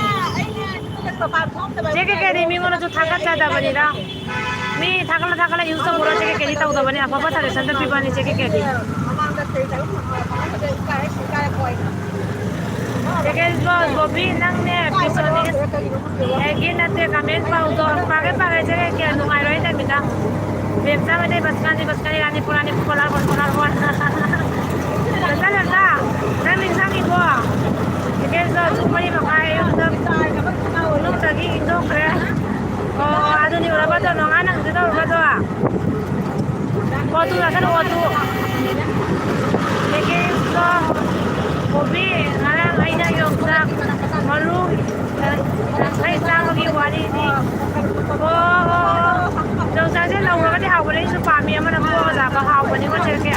ꯆꯦ ꯀꯦ ꯀꯦꯗꯤ ꯃꯤꯉꯣꯟꯗꯁꯨ ꯊꯥꯒꯠꯆꯗꯕꯅꯤꯗ꯫ ꯃꯤ ꯊꯥꯒꯠꯂ ꯊꯥꯒꯠꯂ use ꯇꯧꯕ꯭ꯔꯣ? ꯆꯦ ꯀꯦ ꯀꯦꯗꯤ ꯇꯧꯗꯕꯅꯤ, ꯑꯐꯕ suggestion ꯗ ꯄꯤꯕꯅꯤ ꯆꯦ ꯀꯦ ꯀꯦꯗꯤ꯫ ꯆꯦ ꯀꯦ ꯀꯦ ꯕꯣꯕꯤ, ꯅꯪꯅꯦ ꯄꯤꯁꯣꯟꯅꯤꯒ ꯑꯦꯒꯤ ꯅꯠꯇꯦ, comment ꯄꯥꯎꯗꯣ ꯄꯥꯒꯦ ꯄꯥꯒꯦ ꯆꯦ ꯀꯦ ꯀꯦ ꯅꯨꯡꯉꯥꯏꯔꯣꯏ ꯇꯥꯏꯃꯤꯗ꯫ ꯕꯦꯝꯆꯥ ꯃꯩꯇꯩ ꯕꯁ ꯀꯥꯟꯗꯤ ꯕꯁ ꯀꯥꯟꯗꯤ ꯔꯥꯅꯤꯄꯨꯔ ꯔꯥꯅꯤꯄꯨꯔ ꯀꯣꯂꯥꯔ ꯀꯣꯂꯥꯔ ꯀꯣꯂꯥꯔ꯫ ꯂꯝꯖꯥ ꯂꯝꯖꯥ, ꯅꯪ ꯅꯤꯡꯁꯤꯡꯉꯤꯕꯣ? ꯆꯦ ꯀꯦ ꯀꯦ ꯄꯨꯡ ꯃꯔꯤ ꯃꯈꯥꯏ ꯑꯌꯨꯛꯇ ꯅꯨꯡꯇꯒꯤ ꯏꯟꯊꯣꯛꯈ꯭ꯔꯦ꯫ ꯑꯣ, ꯑꯗꯨꯗꯤ ꯎꯔꯕꯗꯣ, ꯅꯣꯡꯉꯥ ꯅꯪꯁꯨ ꯇꯧꯔꯕꯗꯣ? ꯑꯣ, ꯇꯨ ꯆꯥꯁꯜꯂꯣ, ꯑꯣ, ꯇꯨ꯫ ꯀꯦꯀꯦꯁꯇꯣ, ꯀꯣꯕꯤ, ꯉꯔꯥꯡ ꯑꯩꯅ ꯌꯣꯡꯆꯥꯛ ꯃꯔꯨ ꯌꯥꯡꯈꯩ ꯆꯥꯝꯃꯒꯤ ꯋꯥꯔꯤꯅꯤ꯫ ꯑꯣ, ꯑꯣ, ꯑꯣ꯫ ꯌꯣꯡꯆꯥꯛꯁꯦ ꯂꯧꯔꯒꯗꯤ ꯍꯥꯎꯕꯅꯦ, ꯑꯩꯁꯨ ꯄꯥꯝꯃꯤ ꯑꯃꯅ ꯄꯣꯛꯑꯒ ꯆꯥꯕ ꯍꯥꯎꯕꯅꯤꯀꯣ, ꯆꯦ ꯀꯦ꯫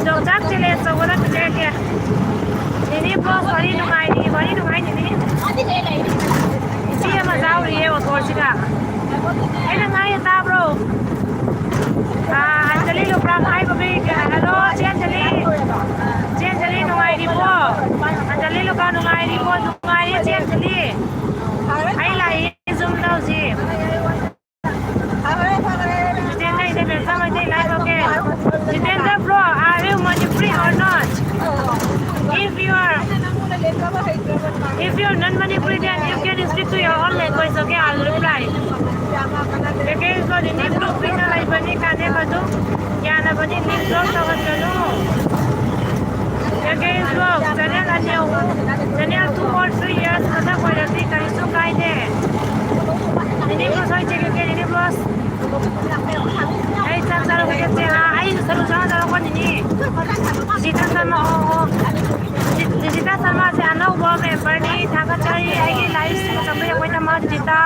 ꯌꯣꯡꯆꯥꯛ challenge ꯇꯧꯕꯗ ꯆꯦ ꯀꯦ꯫ ꯅꯤꯅꯦ ꯕ꯭ꯂꯣꯒ ꯋꯥꯔꯤ ꯅꯨꯡꯉꯥꯏꯔꯤ, ꯋꯥꯔꯤ ꯅꯨꯡꯉꯥꯏ ꯅꯤꯅꯦ꯫ ꯏꯆꯦ ꯑꯃ ꯌꯥꯎꯔꯤꯌꯦ ꯑꯣꯇꯣꯁꯤꯗ꯫ ꯑꯩꯅ ꯉꯥꯡꯉꯤꯁꯦ ꯇꯥꯕ꯭ꯔꯣ? ꯑꯥ, ꯑꯟꯖꯂꯤ ꯂꯨꯀ꯭ꯔꯥꯝ ꯍꯥꯏꯕꯒꯤ, hello, ꯆꯦ ꯑꯟꯖꯂꯤ꯫ ꯆꯦ ꯑꯟꯖꯂꯤ ꯅꯨꯡꯉꯥꯏꯔꯤꯕꯣ? ꯑꯟꯖꯂꯤ ꯂꯨꯀ꯭ꯔꯥꯝ ꯅꯨꯡꯉꯥꯏꯔꯤꯕꯣ? ꯅꯨꯡꯉꯥꯏꯔꯤ ꯆꯦ ꯑꯟꯖꯂꯤ꯫ ꯑꯩ ꯂꯥꯛꯏ ꯌꯨꯝꯗ ꯍꯧꯖꯤꯛ꯫ Jitendra, Jitendra bro, are you Manipuri or not? If you are, if you are not Manipuri, then you can speak to your own language, okay? I'll reply. Again, so the new group in the library, can you do? ꯌꯥꯅꯕꯅꯤ, link drop ꯇꯧꯍꯟꯒꯅꯨ꯫ Again, vlog, channel ꯑꯅꯤ ꯑꯍꯨꯝ, channel two or three years ꯃꯊꯛ ꯑꯣꯏꯔꯗꯤ ꯀꯔꯤꯁꯨ ꯀꯥꯏꯗꯦ꯫ ꯅꯤꯅꯦ ꯕ꯭ꯂꯣꯁ ꯍꯣꯏ check ꯀꯦ ꯀꯦ, ꯅꯤꯅꯦ ꯕ꯭ꯂꯣꯁ꯫ ꯑꯩ ꯆꯥꯛ ꯆꯥꯔꯛꯄ ꯆꯠꯁꯦ꯫ ꯑꯥ, ꯑꯩꯁꯨ ꯁꯔꯨ ꯆꯥꯔ ꯆꯥꯔꯛꯄꯅꯤꯅꯦ꯫ ꯖꯤꯇꯥ ꯁꯔꯃ, ꯑꯣ, ꯑꯣ꯫ ꯖꯤ-, ꯖꯤꯇꯥ ꯁꯔꯃꯁꯦ ꯑꯅꯧꯕ memberꯅꯤ, ꯊꯥꯒꯠꯆꯔꯤ꯫ ꯑꯩꯒꯤ live ꯆꯪꯕꯤꯔꯛꯄꯒꯤꯗꯃꯛ ꯖꯤꯇꯥ꯫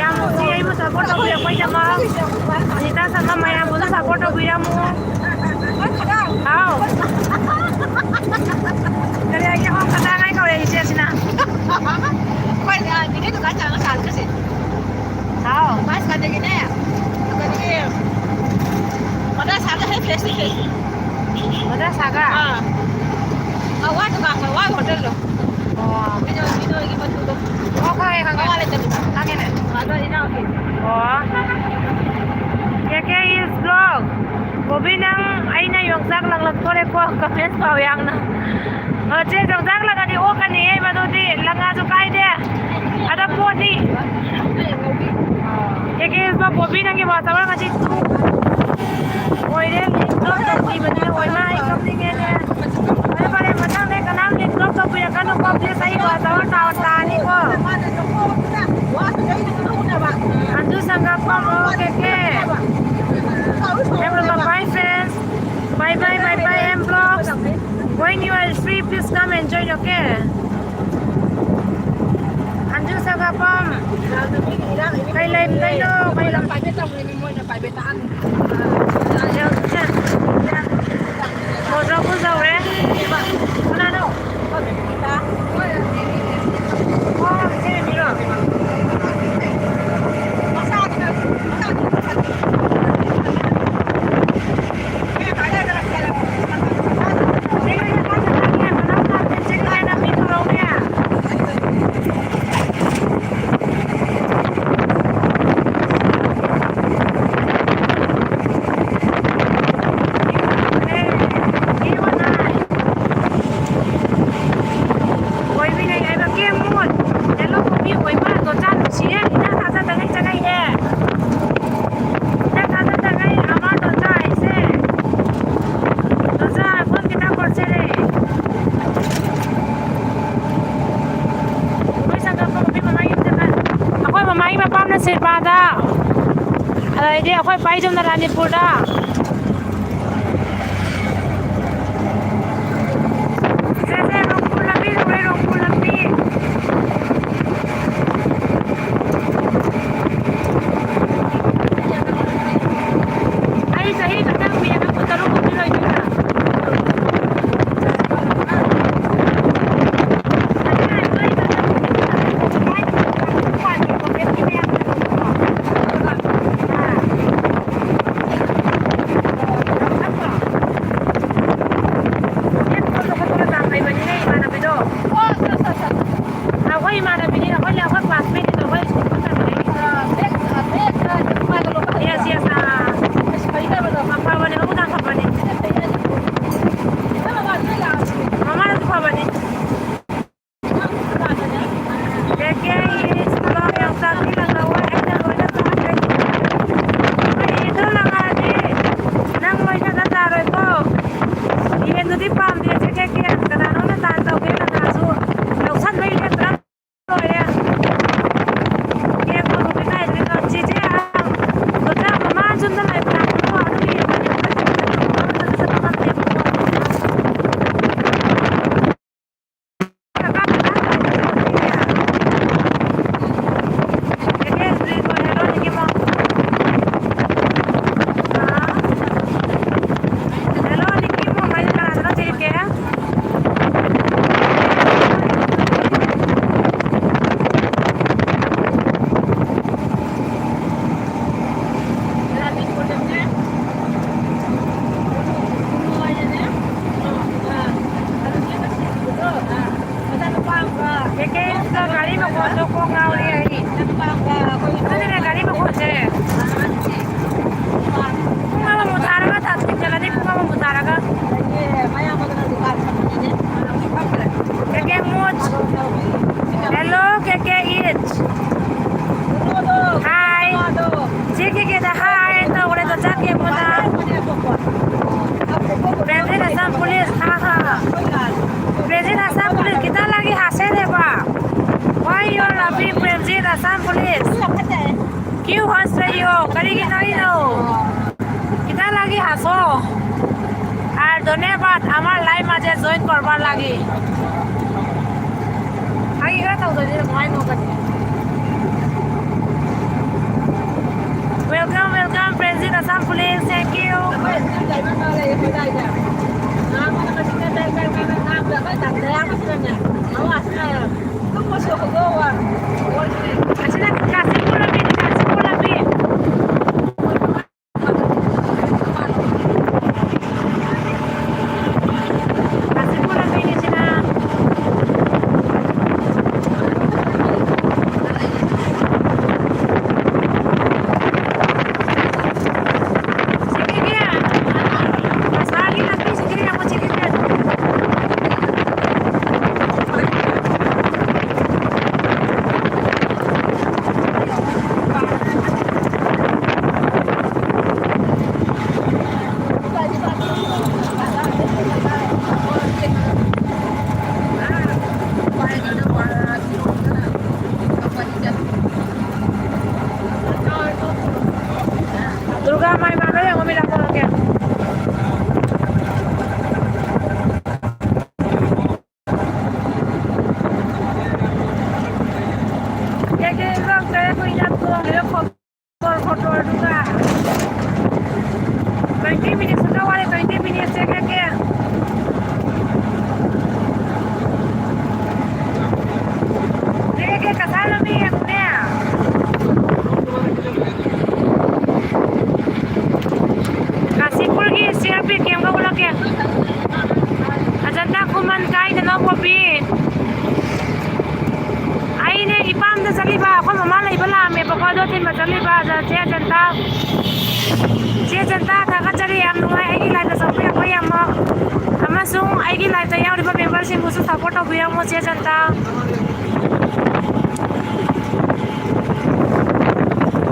ꯌꯥꯝ ꯅꯨꯡꯁꯤ, ꯑꯩꯕꯨ support ꯇꯧꯕꯤꯔꯛꯄꯒꯤꯗꯃꯛ꯫ ꯖꯤꯇꯥ ꯁꯔꯃ ꯃꯌꯥꯝꯕꯨꯁꯨ support ꯇꯧꯕꯤꯔꯝꯃꯨ꯫ ꯍꯥꯎ꯫ ꯀꯔꯤ ꯍꯥꯏꯒꯦ? ꯑꯣ, ꯀꯗꯥꯏ ꯀꯧꯔꯦ ꯏꯆꯦꯁꯤꯅ? ꯑꯩꯈꯣꯏ, ꯑ, ꯅꯤꯅꯦ ꯗꯨꯀꯥꯟ ꯆꯪꯉ ꯆꯥꯔꯨꯔꯁꯦ꯫ ꯍꯥꯎ꯫ ꯃꯥꯏ ꯁꯥꯟꯅꯒꯤꯅꯦ꯫ ꯑꯗꯒꯤ ꯃꯗꯥ ꯁꯥꯒ ꯍꯦꯛ face to face꯫ ꯃꯗꯥ ꯁꯥꯒ? ꯑꯥ꯫ ꯑꯥ, ꯋꯥ ꯗꯨꯀꯥꯟ, ꯋꯥ ꯍꯣꯇꯦꯜꯗꯣ꯫ ꯑꯣ꯫ ꯑꯣ, ꯈꯪꯉꯦ, ꯈꯪꯉꯦ꯫ ꯈꯪꯉꯦꯅꯦ꯫ ꯑꯗꯣ ꯏꯅꯥꯎꯗꯤ? ꯑꯣ꯫ ꯀꯦ ꯀꯦ is vlog꯫ ꯕꯣꯕꯤ, ꯅꯪ ꯑꯩꯅ ꯌꯣꯡꯆꯥꯛ ꯂꯪꯂꯛꯇꯣꯔꯦꯀꯣ, comment ꯄꯥꯎ ꯌꯥꯝꯅ꯫ ꯑꯣ, ꯆꯦ, ꯌꯣꯡꯆꯥꯛ ꯂꯪꯉꯗꯤ ꯑꯣꯛꯀꯅꯤꯍꯦ, ꯃꯗꯨꯗꯤ ꯂꯪꯉꯁꯨ ꯀꯥꯏꯗꯦ꯫ ꯑꯗꯣ ꯄꯣꯠꯇꯤ ꯀꯦ ꯀꯦ ꯕꯣꯕꯤ, ꯅꯪꯒꯤ ꯋꯥ ꯇꯥꯕ ꯉꯁꯤ ꯑꯣꯏꯔꯦ, ꯂꯤꯟ ꯗ꯭ꯔꯣꯞ ꯇꯧꯈꯤꯕꯅꯦ, ꯑꯣꯏꯃꯥ, ꯑꯩ ꯀꯞꯅꯤꯡꯉꯦꯅꯦ꯫ ꯐꯔꯦ, ꯐꯔꯦ, ꯃꯊꯪꯗ ꯀꯅꯥꯝ ꯂꯤꯟ ꯗ꯭ꯔꯣꯞ ꯇꯧꯕꯤꯔꯛꯀꯅꯨꯀꯣ, ꯄ꯭ꯂꯤꯁ, ꯑꯩ ꯋꯥ ꯇꯥꯕ ꯇꯥ-, ꯇꯥꯅꯤꯀꯣ꯫ ꯑꯟꯖꯨ ꯁꯪꯒꯥꯄꯝ, ꯑꯣ, ꯀꯦ ꯀꯦ꯫ Hello, my friends. Bye bye, bye bye, M vlogs. When you are free, please come and join, okay? Anju ꯁꯪꯒꯥꯄꯝ, ꯀꯩ ꯂꯩꯕꯗꯩꯅꯣ? ꯀꯩ ꯂꯝ? ꯃꯣꯇꯣꯔ ꯄꯨ ꯌꯧꯔꯦ꯫ ꯀꯅꯥꯅꯣ? ꯑꯣ, ꯏꯆꯦ ꯔꯦꯃꯤꯔꯣ? ꯑꯣꯏꯕꯤꯅꯦ ꯍꯥꯏꯕ ꯀꯦ ꯃꯣꯠ꯫ ꯌꯦꯜꯂꯣ ꯀꯣꯐꯤ ꯑꯣꯏꯕ ꯗꯣꯆꯥ ꯅꯨꯡꯁꯤꯔꯦ꯫ ꯍꯤꯗꯥꯛ ꯊꯥꯖꯗꯉꯩ ꯆꯪꯉꯛꯏꯅꯦ꯫ ꯍꯤꯗꯥꯛ ꯊꯥꯖꯗꯉꯩ ꯑꯃ ꯗꯣꯆꯥ ꯍꯥꯏꯁꯦ꯫ ꯗꯣꯆꯥ ꯑꯩꯈꯣꯏ ꯈꯤꯇꯪ ꯄꯣꯠꯆꯔꯦ꯫ ꯑꯩꯈꯣꯏ ꯁꯪꯒꯝ ꯀꯣꯐꯤ ꯃꯃꯥꯒꯤ ꯈꯤꯇꯪ꯫ ꯑꯩꯈꯣꯏ ꯃꯃꯥꯒꯤ ꯃꯄꯥꯝꯅ ꯁꯤꯜꯄꯥꯗ꯫ ꯑꯗꯩꯗꯤ ꯑꯩꯈꯣꯏ ꯄꯥꯏꯖꯝꯅ ꯔꯥꯅꯤꯄꯨꯔꯗ꯫ ꯁꯦ, ꯁꯦ, ꯔꯣꯡꯄꯨꯔ ꯂꯝꯕꯤ ꯌꯧꯔꯦ, ꯔꯣꯡꯄꯨꯔ ꯂꯝꯕꯤ꯫ ꯑꯩ ꯆꯍꯤ ꯈꯛꯇꯪ ꯀꯨꯏꯔꯒ ꯀꯨꯟꯇꯔꯨꯛ ꯀꯨꯝꯗꯤ ꯂꯣꯏꯗꯣꯏꯔꯥ? কিয় হাঁচি দিয়? কালি কি নাহিল? কিতা লাগি হাঁচো? আৰু ধন্যবাদ আমাৰ লাইভ মাজে জইন কৰবাৰ লাগি। আহি গৈ থাক যদি মই নকৰি। Welcome, welcome, President Assam Police, thank you. Asina kasi pula bin, kasi pula bin. Kasi pula bin, asina. Durga mai mano yang ngomel aku lagi. Ya, que es lo que voy a cuidar todo, yo con por, por, por, Durga. Twenty minutes, no vale twenty minutes, ya que, que. Kasipul ki C R P F camp ka wala kya? Ajanta kuman kai da no bobi. ꯑꯩꯅꯦ, ꯏꯄꯥꯝꯗ ꯆꯠꯂꯤꯕ, ꯑꯩꯈꯣꯏ ꯃꯃꯥ ꯂꯩꯕ ꯂꯥꯛꯑꯝꯃꯦꯕꯀꯣ, ꯑꯗꯣ ꯊꯤꯟꯕ ꯆꯠꯂꯤꯕ꯫ ꯑꯗ ꯆꯦ ꯖꯟꯇꯥ, ꯆꯦ ꯖꯟꯇꯥ ꯊꯥꯒꯠꯆꯔꯤ, ꯌꯥꯝ ꯅꯨꯡꯉꯥꯏ ꯑꯩꯒꯤ ꯂꯥꯏꯐꯇ ꯆꯪꯕꯤꯔꯛꯄ ꯌꯥꯝ, ꯑꯃꯁꯨꯡ ꯑꯩꯒꯤ ꯂꯥꯏꯐꯇ ꯌꯥꯎꯔꯤꯕ ꯃꯦꯝꯕꯔꯁꯤꯡꯕꯨꯁꯨ ꯁꯞꯄꯣꯔꯠ ꯇꯧꯕꯤꯔꯝꯃꯣ ꯆꯦ ꯖꯟꯇꯥ꯫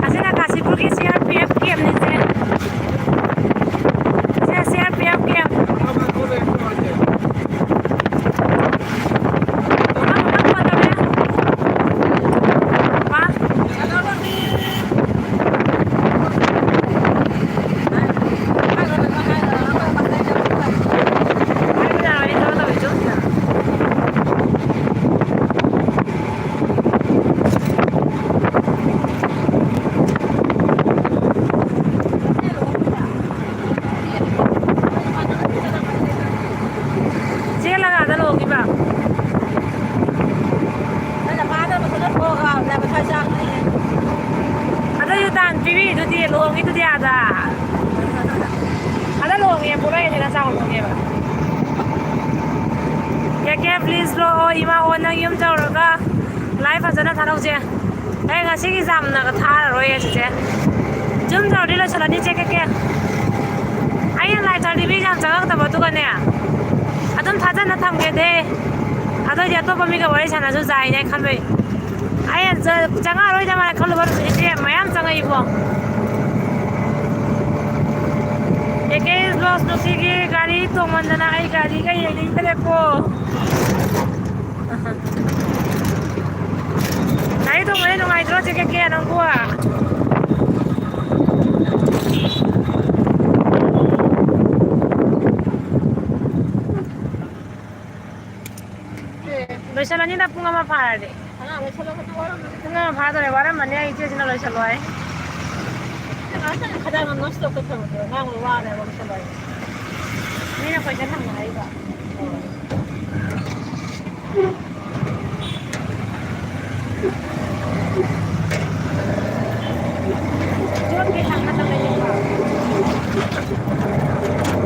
ꯑꯁꯤꯅ ꯀꯥꯁꯤꯄꯨꯔꯒꯤ C R P F camp ꯅꯤ ꯆꯦ꯫ ꯁꯦ, C R P F camp꯫ ꯃꯥ? ꯂꯨꯍꯣꯡꯉꯤꯕ? ꯅꯪꯅ ꯐꯥꯗꯕ ꯈꯔ ꯊꯣꯛꯑꯒ ꯂꯥꯏꯕ ꯊꯋꯥꯏ ꯆꯥꯕꯅꯦ꯫ ꯑꯗꯨꯏꯁꯨ ꯇꯥꯟ ꯄꯤꯕꯤꯗꯨꯗꯤ ꯂꯨꯍꯣꯡꯉꯤꯗꯨꯗꯤ ꯑꯥꯗ꯫ ꯑꯗ ꯂꯨꯍꯣꯡꯉꯦ ꯄꯣꯔꯛꯑꯦ ꯁꯤꯅ ꯆꯥꯎ ꯂꯨꯍꯣꯡꯉꯦꯕ꯫ ꯀꯦ ꯀꯦ, please ꯂꯥꯛꯑꯣ, ꯏꯃꯥ ꯑꯣ ꯅꯪ ꯌꯨꯝ ꯇꯧꯔꯒ ꯂꯥꯏ ꯐꯖꯅ ꯊꯥꯗꯧꯁꯦ꯫ ꯑꯩ ꯉꯁꯤꯒꯤ ꯌꯥꯝꯅꯒ ꯊꯥꯔꯔꯣꯏ ꯑꯁꯤꯁꯦ꯫ ꯌꯨꯝ ꯇꯧꯔꯗꯤ ꯂꯣꯏꯁꯤꯜꯂꯅꯤ ꯆꯦ ꯀꯦ ꯀꯦ꯫ ꯑꯩꯅ ꯂꯥꯏ ꯇꯧꯔꯗꯤ ꯃꯤ ꯌꯥꯝ ꯆꯪꯉꯛꯇꯕ ꯑꯗꯨꯒꯅꯦ꯫ ꯑꯗꯨꯝ ꯊꯥꯖꯟꯅ ꯊꯝꯒꯦꯗꯦ꯫ ꯑꯗꯨꯑꯣꯏꯗꯤ ꯑꯇꯣꯞꯄ ꯃꯤꯒ ꯋꯥꯔꯤ ꯁꯥꯟꯅꯁꯨ ꯌꯥꯏꯅꯦ ꯈꯟꯕꯩ꯫ ꯑꯩꯅ ꯆ-, ꯆꯪꯉꯛꯑꯔꯣꯏꯗ ꯃꯥꯜꯂꯦ ꯈꯜꯂꯨꯕ ꯏꯆꯦ ꯃꯌꯥꯝ ꯆꯪꯉꯛꯏꯕꯣ꯫ ꯑꯦ ꯀꯦ ꯏꯁ ꯕꯣꯁ ꯅꯨꯡꯁꯤꯒꯤ ꯒꯥꯔꯤ ꯇꯣꯡꯃꯟꯗꯅ ꯑꯩ ꯒꯥꯔꯤꯒ ꯌꯦꯡꯅꯤꯡꯗ꯭ꯔꯦꯀꯣ꯫ ꯒꯥꯔꯤ ꯇꯣꯡꯕꯗꯤ ꯅꯨꯡꯉꯥꯏꯇ꯭ꯔꯣ ꯆꯦ ꯀꯦ ꯀꯦ ꯅꯪꯕꯨ? ꯂꯣꯏꯁꯜꯂꯅꯤꯗ ꯄꯨꯡ ꯑꯃ ꯐꯥꯔꯗꯤ꯫ ꯑꯉꯥꯡ ꯂꯣꯏꯁꯜꯂꯣ, ꯈꯇꯪ ꯋꯥꯔꯝꯃꯅꯤ꯫ ꯄꯨꯡ ꯑꯃ ꯐꯥꯗꯣꯔꯦ, ꯋꯥꯔꯝꯃꯅꯤ ꯑꯩ ꯏꯆꯦꯁꯤꯅ ꯂꯣꯏꯁꯜꯂꯣ ꯍꯥꯏ꯫ ꯀꯅꯥꯝꯇꯅ ꯈꯗꯥꯡ ꯅꯣꯁꯇꯣꯛꯇ ꯊꯝꯃꯗꯣ ꯑꯉꯥꯡꯗꯣ ꯋꯥꯔꯦꯕ ꯂꯣꯏꯁꯜꯂꯣ ꯍꯥꯏ꯫ ꯃꯤꯅ ꯀꯣꯏꯁꯟ ꯍꯪꯅꯔꯤꯕ꯫ ꯌꯣꯠꯀꯤ ꯊꯥꯡꯒꯠꯂꯒ ꯌꯦꯡꯉꯣ꯫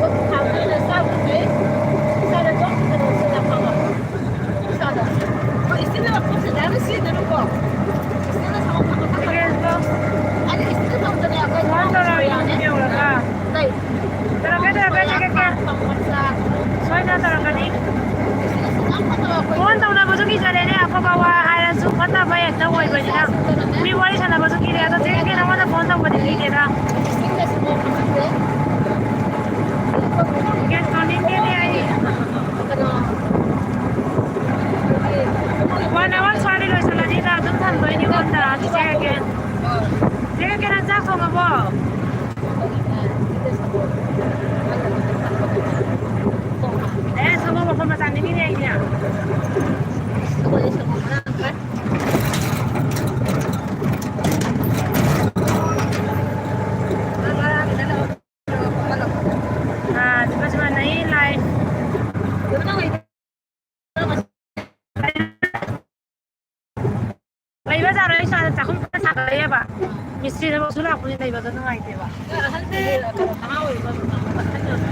ꯌꯣꯠꯀꯤ ꯊꯥꯡꯒꯠꯂꯒ ꯆꯥꯕꯁꯦ ꯏꯁꯥꯗ ꯌꯣꯠꯀꯤ ꯀꯩꯅꯣꯁꯦ ꯌꯥꯝ ꯐꯕ꯫ ꯏꯁꯥꯗ꯫ ꯍꯣꯏ, ꯏꯁꯇꯤꯜ ꯄꯣꯠꯁꯦ ꯗꯥꯏꯔꯦꯛ ꯁꯤꯖꯤꯟꯅꯅꯨꯀꯣ꯫ ꯏꯁꯇꯤꯜꯅ ꯊꯝꯃꯣ, ꯊꯝꯃꯣ, ꯊꯝꯃꯣ꯫ ꯐꯣꯟ ꯇꯧꯔꯛꯑꯒꯦ ꯌꯨꯝ ꯌꯧꯔꯒ꯫ ꯂꯩ꯫ ꯇꯧꯔꯛꯀꯦ, ꯇꯧꯔꯛꯀꯦ, ꯆꯦ ꯀꯦ ꯀꯦ꯫ ꯁꯣꯏꯗꯅ ꯇꯧꯔꯛꯀꯅꯤ꯫ ꯐꯣꯟ ꯇꯧꯅꯕꯁꯨ ꯀꯤꯖꯔꯦꯅꯦ, ꯑꯐꯕ ꯋꯥ ꯍꯥꯏꯔꯁꯨ ꯐꯠꯇꯕ ꯍꯦꯛꯇ ꯑꯣꯏꯕꯅꯤꯅ꯫ ꯃꯤ ꯋꯥꯔꯤ ꯁꯥꯟꯅꯕꯁꯨ ꯀꯤꯔꯦ, ꯑꯗꯣ ꯆꯦ ꯀꯦ ꯀꯦ ꯅꯉꯣꯟꯗ ꯐꯣꯟ ꯇꯧꯕꯗꯤ ꯀꯤꯗꯦꯗ꯫ ꯒ꯭ꯌꯥꯟ ꯇꯥꯅꯤꯡꯗꯦꯅꯦ ꯑꯩ꯫ ꯋꯥꯟ ꯑꯋꯥꯔ ꯁ꯭ꯋꯥꯏꯗ ꯂꯣꯏꯁꯤꯜꯂꯅꯤꯗ, ꯑꯗꯨꯝ ꯊꯝꯗꯣꯏꯅꯤ ꯐꯣꯟꯗ, ꯑꯗꯨ ꯆꯦ ꯀꯦ ꯀꯦ꯫ ꯆꯦ ꯀꯦ ꯀꯦ, ꯅꯪ ꯆꯥꯛ ꯊꯣꯡꯉꯕꯣ? ꯑꯦ, ꯁꯪꯒꯣꯝ ꯃꯐꯝ ꯃꯆꯥ ꯅꯤꯡꯉꯤꯅꯦ ꯑꯩꯗꯤ꯫ ꯑꯥ, ꯁꯤꯃ, ꯁꯤꯃ ꯅꯩ ꯂꯥꯏ꯫ ꯆꯥꯗ ꯆꯥꯛꯈꯨꯝ ꯈꯔ ꯁꯥꯒꯠꯂꯛꯑꯦꯕ꯫ ꯃꯤꯁꯇ꯭ꯔꯤ ꯊꯕꯛ ꯁꯨ ꯂꯥꯛꯄꯅꯤ ꯂꯩꯕꯗꯣ ꯅꯨꯡꯉꯥꯏꯇꯦꯕ꯫ ꯑꯍꯟꯁꯦ ꯀꯩꯅꯣ ꯅꯍꯥ ꯑꯣꯏꯕ ꯑꯗꯨꯝ ꯑꯍꯟ ꯑꯣꯏꯕ꯫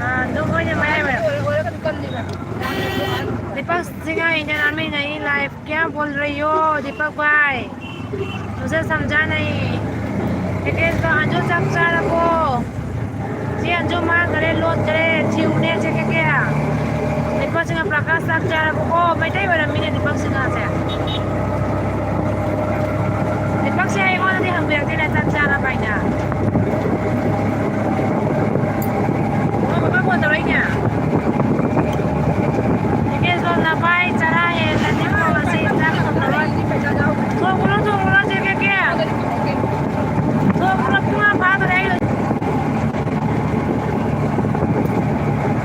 ꯑꯥ, ꯑꯗꯨꯝ ꯃꯣꯏꯅ ꯃꯌꯥꯏ ꯑꯣꯏꯔꯞ꯫ ꯑꯣꯏꯔꯒꯗꯤ ꯀꯜꯂꯤꯕ꯫ ꯗꯤꯄꯛ ꯁꯤꯡꯍ Indian Army नहीं, live क्या बोल रही हो दीपक भाई? तुझे समझा नहीं। ꯀꯩꯀꯩ ꯇꯧ? ꯑꯟꯖꯨ ꯆꯥꯛ ꯆꯥꯔꯕꯣ? ꯁꯤ ꯑꯟꯖꯨ ꯃꯥꯡꯈꯔꯦ, ꯂꯣꯠꯈꯔꯦ꯫ ꯁꯤ ꯎꯅꯦ, ꯁꯤ ꯀꯩꯀꯩ? ꯗꯤꯄꯛ ꯁꯤꯡꯍ ꯄ꯭ꯔꯀꯥꯁ ꯆꯥꯛ ꯆꯥꯔꯕꯣ? ꯑꯣ, ꯃꯩꯇꯩ ꯑꯣꯏꯔꯝꯃꯤꯅꯦ ꯗꯤꯄꯛ ꯁꯤꯡꯍꯁꯦ꯫ ꯗꯤꯄꯛꯁꯦ ꯑꯩꯉꯣꯟꯗꯗꯤ ꯍꯪꯕꯤꯔꯛꯇꯦꯅꯦ, ꯆꯥꯛ ꯆꯥꯔꯕ ꯍꯥꯏꯅ꯫